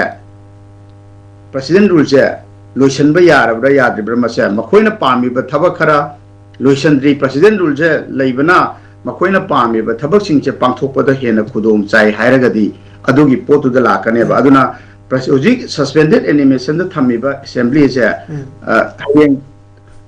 ꯄ꯭ꯔꯁꯤꯗꯦꯟꯠ ꯔꯨꯜꯁꯦ ꯂꯣꯏꯁꯤꯟꯕ ꯌꯥꯔꯕ꯭ꯔꯥ ꯌꯥꯗ꯭ꯔꯤꯕ꯭ꯔꯥ, ꯃꯁꯦ ꯃꯈꯣꯏꯅ ꯄꯥꯝꯃꯤꯕ ꯊꯕꯛ ꯈꯔ ꯂꯣꯏꯁꯤꯟꯗ꯭ꯔꯤ꯫ ꯄ꯭ꯔꯁꯤꯗꯦꯟꯠ ꯔꯨꯜꯁꯦ ꯂꯩꯕꯅ ꯃꯈꯣꯏꯅ ꯄꯥꯝꯃꯤꯕ ꯊꯕꯛꯁꯤꯡꯁꯦ ꯄꯥꯡꯊꯣꯛꯄꯗ ꯍꯦꯟꯅ ꯈꯨꯗꯣꯡ ꯆꯥꯏ ꯍꯥꯏꯔꯒꯗꯤ ꯑꯗꯨꯒꯤ ꯄꯣꯠꯇꯨꯗ ꯂꯥꯛꯀꯅꯦꯕ꯫ ꯑꯗꯨꯅ ꯄ꯭ꯔꯁ-, ꯍꯧꯖꯤꯛ suspended animation ꯗ ꯊꯝꯃꯤꯕ ꯑꯦꯁꯦꯝꯕ꯭ꯂꯤꯁꯦ, ꯑ, ꯍꯌꯦꯡ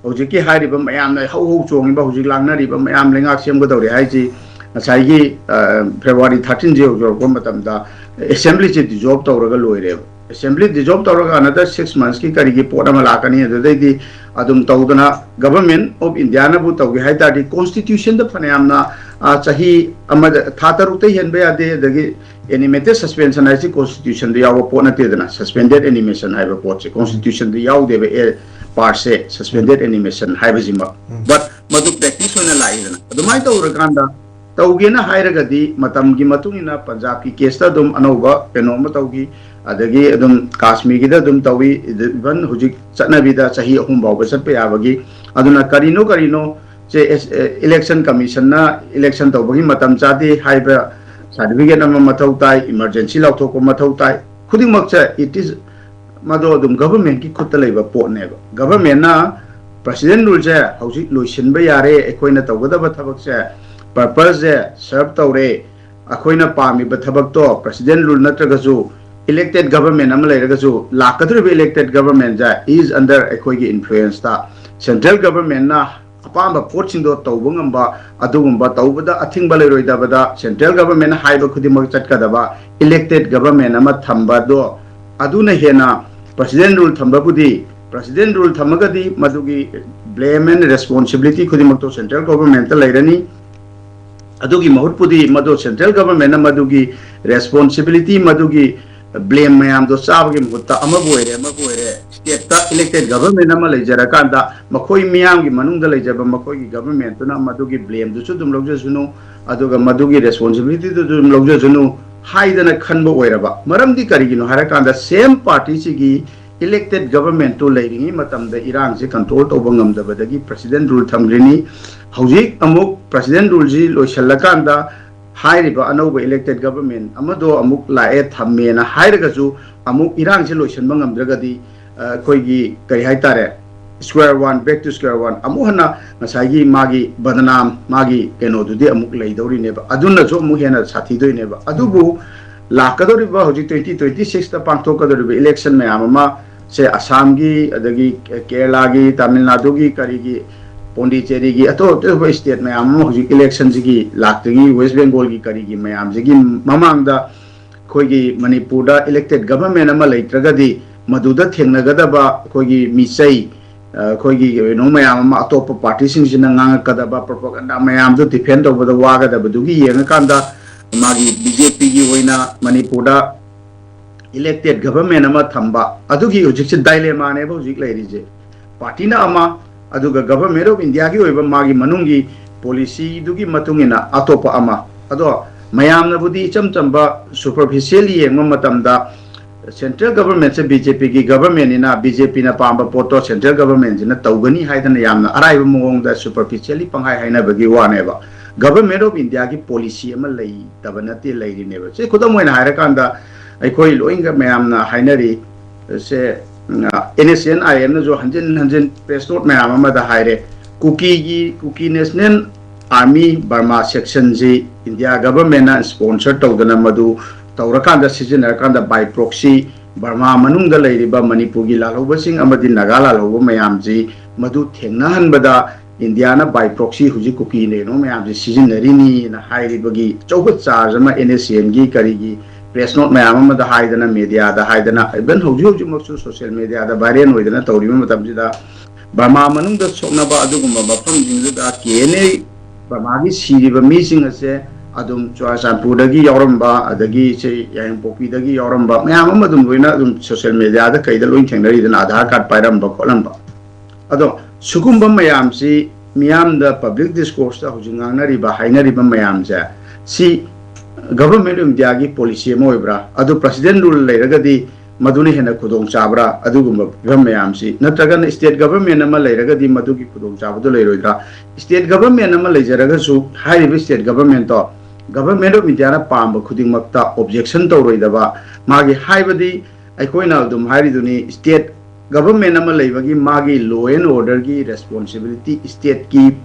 ꯍꯧꯖꯤꯛꯀꯤ ꯍꯥꯏꯔꯤꯕ ꯃꯌꯥꯝꯅ ꯍꯧ ꯍꯧ ꯆꯣꯡꯉꯤꯕ, ꯍꯧꯖꯤꯛ ꯂꯥꯡꯅꯔꯤꯕ ꯃꯌꯥꯝ, ꯂꯩꯉꯥꯛ ꯁꯦꯝꯒꯗꯧꯔꯦ ꯍꯥꯏꯁꯤ ꯉꯁꯥꯏꯒꯤ, ꯑ, ꯐꯦꯕ꯭ꯔꯨꯋꯥꯔꯤ thirteen ꯁꯦ ꯌꯧꯔꯛꯄ ꯃꯇꯝꯗ ꯑꯦꯁꯦꯝꯕ꯭ꯂꯤꯁꯦ dissolve ꯇꯧꯔꯒ ꯂꯣꯏꯔꯦꯕ꯫ ꯑꯦꯁꯦꯝꯕ꯭ꯂꯤ dissolve ꯇꯧꯔꯒ another six months ꯀꯤ ꯀꯔꯤꯒꯤ ꯄꯣꯠ ꯑꯃ ꯂꯥꯛꯀꯅꯤ, ꯑꯗꯨꯗꯩꯗꯤ ꯑꯗꯨꯝ ꯇꯧꯗꯅ Government of India ꯅꯕꯨ ꯇꯧꯒꯦ ꯍꯥꯏ ꯇꯥꯔꯗꯤ constitution ꯗ ꯐꯅꯌꯥꯝꯅ, ꯑ, ꯆꯍꯤ ꯑꯃꯗ ꯊꯥ ꯇꯔꯨꯛꯇꯩ ꯍꯦꯟꯕ ꯌꯥꯗꯦ, ꯑꯗꯒꯤ animated suspension ꯍꯥꯏꯁꯤ constitution ꯗ ꯌꯥꯎꯕ ꯄꯣꯠ ꯅꯠꯇꯦꯗꯅ, suspended animation ꯍꯥꯏꯕ ꯄꯣꯠꯁꯦ constitution ꯗ ꯌꯥꯎꯗꯦꯕ, ꯑꯦ, part say suspended animation ꯍꯥꯏꯕꯁꯤꯃꯛ꯫ But ꯃꯗꯨ practice ꯑꯣꯏꯅ ꯂꯥꯛꯏꯗꯅ꯫ ꯑꯗꯨꯃꯥꯏꯅ ꯇꯧꯔꯀꯥꯟꯗ ꯇꯧꯒꯦꯅ ꯍꯥꯏꯔꯒꯗꯤ ꯃꯇꯝꯒꯤ ꯃꯇꯨꯡ ꯏꯟꯅ ꯄꯟꯖꯥꯕꯀꯤ case ꯇ ꯑꯗꯨꯝ ꯑꯅꯧꯕ ꯀꯩꯅꯣ ꯑꯃ ꯇꯧꯈꯤ, ꯑꯗꯒꯤ ꯑꯗꯨꯝ ꯀꯥꯁꯃꯤꯔꯒꯤꯗ ꯑꯗꯨꯝ ꯇꯧꯏ, even ꯍꯧꯖꯤꯛ ꯆꯠꯅꯕꯤꯗ ꯆꯍꯤ ꯑꯍꯨꯝ ꯐꯥꯎꯕ ꯆꯠꯄ ꯌꯥꯕꯒꯤ꯫ ꯑꯗꯨꯅ ꯀꯔꯤꯅꯣ ꯀꯔꯤꯅꯣ ꯁꯦ, ꯑꯦꯁ-, ꯑꯦ, election commission ꯅ election ꯇꯧꯕꯒꯤ ꯃꯇꯝ ꯆꯥꯗꯦ ꯍꯥꯏꯕ certificate ꯑꯃ ꯃꯊꯧ ꯇꯥꯏ, emergency ꯂꯥꯎꯊꯣꯛꯄ ꯃꯊꯧ ꯇꯥꯏ, ꯈꯨꯗꯤꯡꯃꯛꯁꯦ it is, ꯃꯗꯣ ꯑꯗꯨꯝ government ꯀꯤ ꯈꯨꯠꯇ ꯂꯩꯕ ꯄꯣꯠꯅꯦꯕ꯫ Government ꯅ ꯄ꯭ꯔꯁꯤꯗꯦꯟꯠ ꯔꯨꯜꯁꯦ ꯍꯧꯖꯤꯛ ꯂꯣꯏꯁꯤꯟꯕ ꯌꯥꯔꯦ, ꯑꯩꯈꯣꯏꯅ ꯇꯧꯒꯗꯕ ꯊꯕꯛꯁꯦ, purpose ꯁꯦ serve ꯇꯧꯔꯦ, ꯑꯩꯈꯣꯏꯅ ꯄꯥꯝꯃꯤꯕ ꯊꯕꯛꯇꯣ ꯄ꯭ꯔꯁꯤꯗꯦꯟꯠ ꯔꯨꯜ ꯅꯠꯇ꯭ꯔꯒꯁꯨ elected government ꯑꯃ ꯂꯩꯔꯒꯁꯨ ꯂꯥꯛꯀꯗꯧꯔꯤꯕ elected government say is under ꯑꯩꯈꯣꯏꯒꯤ influence ꯇ, central government ꯅ ꯑꯄꯥꯝꯕ ꯄꯣꯠꯁꯤꯡꯗꯣ ꯇꯧꯕ ꯉꯝꯕ, ꯑꯗꯨꯒꯨꯝꯕ ꯇꯧꯕꯗ ꯑꯊꯤꯡꯕ ꯂꯩꯔꯣꯏꯗꯕꯗ central government ꯍꯥꯏꯕ ꯈꯨꯗꯤꯡꯃꯛ ꯆꯠꯀꯗꯕ elected government ꯑꯃ ꯊꯝꯕꯗꯣ, ꯑꯗꯨꯅ ꯍꯦꯟꯅ president rule ꯊꯝꯕꯕꯨꯗꯤ, president rule ꯊꯝꯃꯒꯗꯤ ꯃꯗꯨꯒꯤ blame and responsibility ꯈꯨꯗꯤꯡꯃꯛꯇꯣ central government ꯇ ꯂꯩꯔꯅꯤ꯫ ꯑꯗꯨꯒꯤ ꯃꯍꯨꯠꯄꯨꯗꯤ ꯃꯗꯨ central government ꯅ ꯃꯗꯨꯒꯤ responsibility, ꯃꯗꯨꯒꯤ blame ꯃꯌꯥꯝꯗꯣ ꯆꯥꯕꯒꯤ ꯃꯍꯨꯠꯇ, ꯑꯃꯕꯨ ꯑꯣꯏꯔꯦ ꯑꯃꯕꯨ ꯑꯣꯏꯔꯦ, state ꯇ elected government ꯑꯃ ꯂꯩꯖꯔꯀꯥꯟꯗ ꯃꯈꯣꯏ ꯃꯤꯌꯥꯝꯒꯤ ꯃꯅꯨꯡꯗ ꯂꯩꯖꯕ ꯃꯈꯣꯏꯒꯤ government ꯇꯨꯅ ꯃꯗꯨꯒꯤ blame ꯗꯨꯁꯨ ꯑꯗꯨꯝ ꯂꯧꯖꯁꯅꯨ, ꯑꯗꯨꯒ ꯃꯗꯨꯒꯤ responsibility ꯗꯨꯁꯨ ꯑꯗꯨꯝ ꯂꯧꯖꯁꯅꯨ ꯍꯥꯏꯗꯅ ꯈꯟꯕ ꯑꯣꯏꯔꯕ꯫ ꯃꯔꯝꯗꯤ ꯀꯔꯤꯒꯤꯅꯣ ꯍꯥꯏꯔꯀꯥꯟꯗ, same party ꯁꯤꯒꯤ elected government ꯇꯨ ꯂꯩꯔꯤꯉꯩ ꯃꯇꯝꯗ ꯏꯔꯥꯡꯁꯦ control ꯇꯧꯕ ꯉꯝꯗꯕꯗꯒꯤ president rule ꯊꯝꯈ꯭ꯔꯤꯅꯤ꯫ ꯍꯧꯖꯤꯛ ꯑꯃꯨꯛ president rule ꯁꯤ ꯂꯣꯏꯁꯤꯜꯂꯀꯥꯟꯗ ꯍꯥꯏꯔꯤꯕ ꯑꯅꯧꯕ elected government ꯑꯃꯗꯣ ꯑꯃꯨꯛ ꯂꯥꯛꯑꯦ, ꯊꯝꯃꯦꯅ ꯍꯥꯏꯔꯒꯁꯨ, ꯑꯃꯨꯛ ꯏꯔꯥꯡꯁꯦ ꯂꯣꯏꯁꯤꯟꯕ ꯉꯝꯗ꯭ꯔꯒꯗꯤ, ꯑ, ꯑꯩꯈꯣꯏꯒꯤ ꯀꯔꯤ ꯍꯥꯏꯇꯥꯔꯦ, square one, back to square one, ꯑꯃꯨꯛ ꯍꯟꯅ ꯉꯁꯥꯏꯒꯤ ꯃꯥꯒꯤ ꯕꯗꯅꯥꯝ, ꯃꯥꯒꯤ ꯀꯩꯅꯣꯗꯨꯗꯤ ꯑꯃꯨꯛ ꯂꯩꯗꯧꯔꯤꯅꯦꯕ꯫ ꯑꯗꯨꯅꯁꯨ ꯑꯃꯨꯛ ꯍꯦꯟꯅ ꯁꯥꯊꯤꯗꯣꯏꯅꯦꯕ꯫ ꯑꯗꯨꯕꯨ ꯂꯥꯛꯀꯗꯧꯔꯤꯕ ꯍꯧꯖꯤꯛ twenty twenty six ꯇ ꯄꯥꯡꯊꯣꯛꯀꯗꯧꯔꯤꯕ election ꯃꯌꯥꯝ ꯑꯃ ꯁꯦ, ꯑꯁꯥꯝꯒꯤ, ꯑꯗꯒꯤ ꯀꯦꯔꯂꯥꯒꯤ, ꯇꯥꯃꯤꯜ ꯅꯥꯗꯨꯒꯤ, ꯀꯔꯤꯒꯤ, ꯄꯣꯟꯗꯤꯆꯦꯔꯤꯒꯤ, ꯑꯇꯣꯞ ꯑꯇꯣꯞꯄ state ꯃꯌꯥꯝ ꯑꯃ ꯍꯧꯖꯤꯛ election ꯁꯤꯒꯤ ꯂꯥꯛꯇꯒꯤ, West Bengal ꯒꯤ ꯀꯔꯤꯒꯤ ꯃꯌꯥꯝꯁꯤꯒꯤ ꯃꯃꯥꯡꯗ ꯑꯩꯈꯣꯏꯒꯤ ꯃꯅꯤꯄꯨꯔꯗ elected government ꯑꯃ ꯂꯩꯇ꯭ꯔꯒꯗꯤ ꯃꯗꯨꯗ ꯊꯦꯡꯅꯒꯗꯕ ꯑꯩꯈꯣꯏꯒꯤ ꯃꯤꯆꯩ, ꯑ, ꯑꯩꯈꯣꯏꯒꯤ ꯀꯩꯅꯣ ꯃꯌꯥꯝ ꯑꯃ, ꯑꯇꯣꯞꯄ party ꯁꯤꯡꯁꯤꯅ ꯉꯥꯡꯉꯛꯀꯗꯕ propaganda ꯃꯌꯥꯝꯗꯨ defend ꯇꯧꯕꯗ ꯋꯥꯒꯗꯕꯗꯨꯒꯤ ꯌꯦꯡꯉꯀꯥꯟꯗ, ꯃꯥꯒꯤ B J P ꯒꯤ ꯑꯣꯏꯅ ꯃꯅꯤꯄꯨꯔꯗ elected government ꯑꯃ ꯊꯝꯕ, ꯑꯗꯨꯒꯤ ꯍꯧꯖꯤꯛꯁꯦ dilemma ꯅꯦꯕ ꯍꯧꯖꯤꯛ ꯂꯩꯔꯤꯁꯦ꯫ Party ꯅ ꯑꯃ, ꯑꯗꯨꯒ Government of India ꯒꯤ ꯑꯣꯏꯕ ꯃꯥꯒꯤ ꯃꯅꯨꯡꯒꯤ policy ꯗꯨꯒꯤ ꯃꯇꯨꯡ ꯏꯟꯅ ꯑꯇꯣꯞꯄ ꯑꯃ꯫ ꯑꯗꯣ ꯃꯌꯥꯝꯅꯕꯨꯗꯤ ꯏꯆꯝ ꯆꯝꯕ superficial ꯌꯦꯡꯕ ꯃꯇꯝꯗ, central government ꯁꯦ B J P ꯒꯤ government ꯅꯤꯅ, B J P ꯅ ꯄꯥꯝꯕ ꯄꯣꯠꯇꯣ central government ꯁꯤꯅ ꯇꯧꯒꯅꯤ ꯍꯥꯏꯗꯅ ꯌꯥꯝꯅ ꯑꯔꯥꯏꯕ ꯃꯑꯣꯡꯗ superficially ꯄꯪꯍꯥꯏ ꯍꯥꯏꯅꯕꯒꯤ ꯋꯥꯅꯦꯕ꯫ Government of India ꯒꯤ policy ꯑꯃ ꯂꯩꯇꯕ ꯅꯠꯇꯦ, ꯂꯩꯔꯤꯅꯦꯕ꯫ ꯁꯤ ꯈꯨꯗꯝ ꯑꯣꯏꯅ ꯍꯥꯏꯔꯀꯥꯟꯗ, ꯑꯩꯈꯣꯏ ꯂꯣꯏꯅ ꯃꯌꯥꯝꯅ ꯍꯥꯏꯅꯔꯤ, ꯁꯦ, ꯎꯝ, N S C N I M ꯅꯁꯨ ꯍꯟꯖꯤꯟ ꯍꯟꯖꯤꯟ press note ꯃꯌꯥꯝ ꯑꯃꯗ ꯍꯥꯏꯔꯦ, ꯀꯨꯀꯤꯒꯤ, ꯀꯨꯀꯤ National Army Burma section ꯁꯤ India government ꯅ sponsor ꯇꯧꯗꯅ, ꯃꯗꯨ ꯇꯧꯔꯀꯥꯟꯗ, ꯁꯤꯖꯤꯟꯅꯔꯀꯥꯟꯗ by proxy ꯕꯔꯃꯥ ꯃꯅꯨꯡꯗ ꯂꯩꯔꯤꯕ ꯃꯅꯤꯄꯨꯔꯒꯤ ꯂꯥꯜꯍꯧꯕꯁꯤꯡ ꯑꯃꯗꯤ ꯅꯥꯒꯥ ꯂꯥꯜꯍꯧꯕ ꯃꯌꯥꯝꯁꯤ ꯃꯗꯨ ꯊꯦꯡꯅꯍꯟꯕꯗ ꯏꯟꯗꯤꯌꯥꯅ by proxy ꯍꯧꯖꯤꯛ ꯀꯨꯀꯤ ꯂꯩꯅꯨꯡ ꯃꯌꯥꯝꯁꯦ ꯁꯤꯖꯤꯟꯅꯔꯤꯅꯤꯅ ꯍꯥꯏꯔꯤꯕꯒꯤ ꯑꯆꯧꯕ charge ꯑꯃ NSCNꯒꯤ ꯀꯔꯤꯒꯤ press note ꯃꯌꯥꯝ ꯑꯃꯗ ꯍꯥꯏꯗꯅ, mediaꯗ ꯍꯥꯏꯗꯅ, even ꯍꯧꯖꯤꯛ ꯍꯧꯖꯤꯛꯃꯛꯁꯨ social mediaꯗ viral ꯑꯣꯏꯗꯅ ꯇꯧꯔꯤꯕ ꯃꯇꯝꯁꯤꯗ, ꯕꯔꯃꯥ ꯃꯅꯨꯡꯗ ꯁꯣꯛꯅꯕ ꯑꯗꯨꯒꯨꯝꯕ ꯃꯐꯝꯁꯤꯡꯗꯨꯗ KNA ꯕꯔꯃꯥꯒꯤ ꯁꯤꯔꯤꯕ ꯃꯤꯁꯤꯡ ꯑꯁꯦ ꯑꯗꯨꯝ ꯆꯨꯔꯥꯆꯥꯟꯄꯨꯔꯗꯒꯤ ꯌꯥꯎꯔꯝꯕ, ꯑꯗꯒꯤ ꯁꯤ ꯌꯥꯏꯉꯪꯄꯣꯛꯄꯤꯗꯒꯤ ꯌꯥꯎꯔꯝꯕ ꯃꯌꯥꯝ ꯑꯃ ꯑꯗꯨꯝ ꯂꯣꯏꯅ ꯑꯗꯨꯝ social mediaꯗ ꯀꯩꯗ ꯂꯣꯏ ꯊꯦꯡꯅꯔꯤꯗꯅ, Aadhaar card ꯄꯥꯏꯔꯝꯕ ꯈꯣꯠꯂꯝꯕ꯫ ꯑꯗꯣ ꯁꯤꯒꯨꯝꯕ ꯃꯌꯥꯝꯁꯤ ꯃꯤꯌꯥꯝꯗ public discourseꯇ ꯍꯧꯖꯤꯛ ꯉꯥꯡꯅꯔꯤꯕ, ꯍꯥꯏꯅꯔꯤꯕ ꯃꯌꯥꯝꯁꯦ, ꯁꯤ Government of Indiaꯒꯤ policy ꯑꯃ ꯑꯣꯏꯕ꯭ꯔꯥ? ꯑꯗꯨ President rule ꯂꯩꯔꯒꯗꯤ ꯃꯗꯨꯅ ꯍꯦꯟꯅ ꯈꯨꯗꯣꯡ ꯆꯥꯕ꯭ꯔꯥ? ꯑꯗꯨꯒꯨꯝꯕ ꯐꯤꯕꯝ ꯃꯌꯥꯝꯁꯤ, ꯅꯠꯇ꯭ꯔꯒꯅ state government ꯑꯃ ꯂꯩꯔꯒꯗꯤ ꯃꯗꯨꯒꯤ ꯈꯨꯗꯣꯡꯆꯥꯕꯗꯨ ꯂꯩꯔꯣꯏꯗ꯭ꯔꯥ? State government ꯑꯃ ꯂꯩꯖꯔꯒꯁꯨ ꯍꯥꯏꯔꯤꯕ state governmentꯇꯣ Government of Indiaꯅ ꯄꯥꯝꯕ ꯈꯨꯗꯤꯡꯃꯛꯇ objection ꯇꯧꯔꯣꯏꯗꯕ, ꯃꯥꯒꯤ, ꯍꯥꯏꯕꯗꯤ ꯑꯩꯈꯣꯏꯅ ꯑꯗꯨꯝ ꯍꯥꯏꯔꯤꯗꯨꯅꯤ, state government ꯑꯃ ꯂꯩꯕꯒꯤ ꯃꯥꯒꯤ law and orderꯒꯤ responsibility stateꯀꯤ,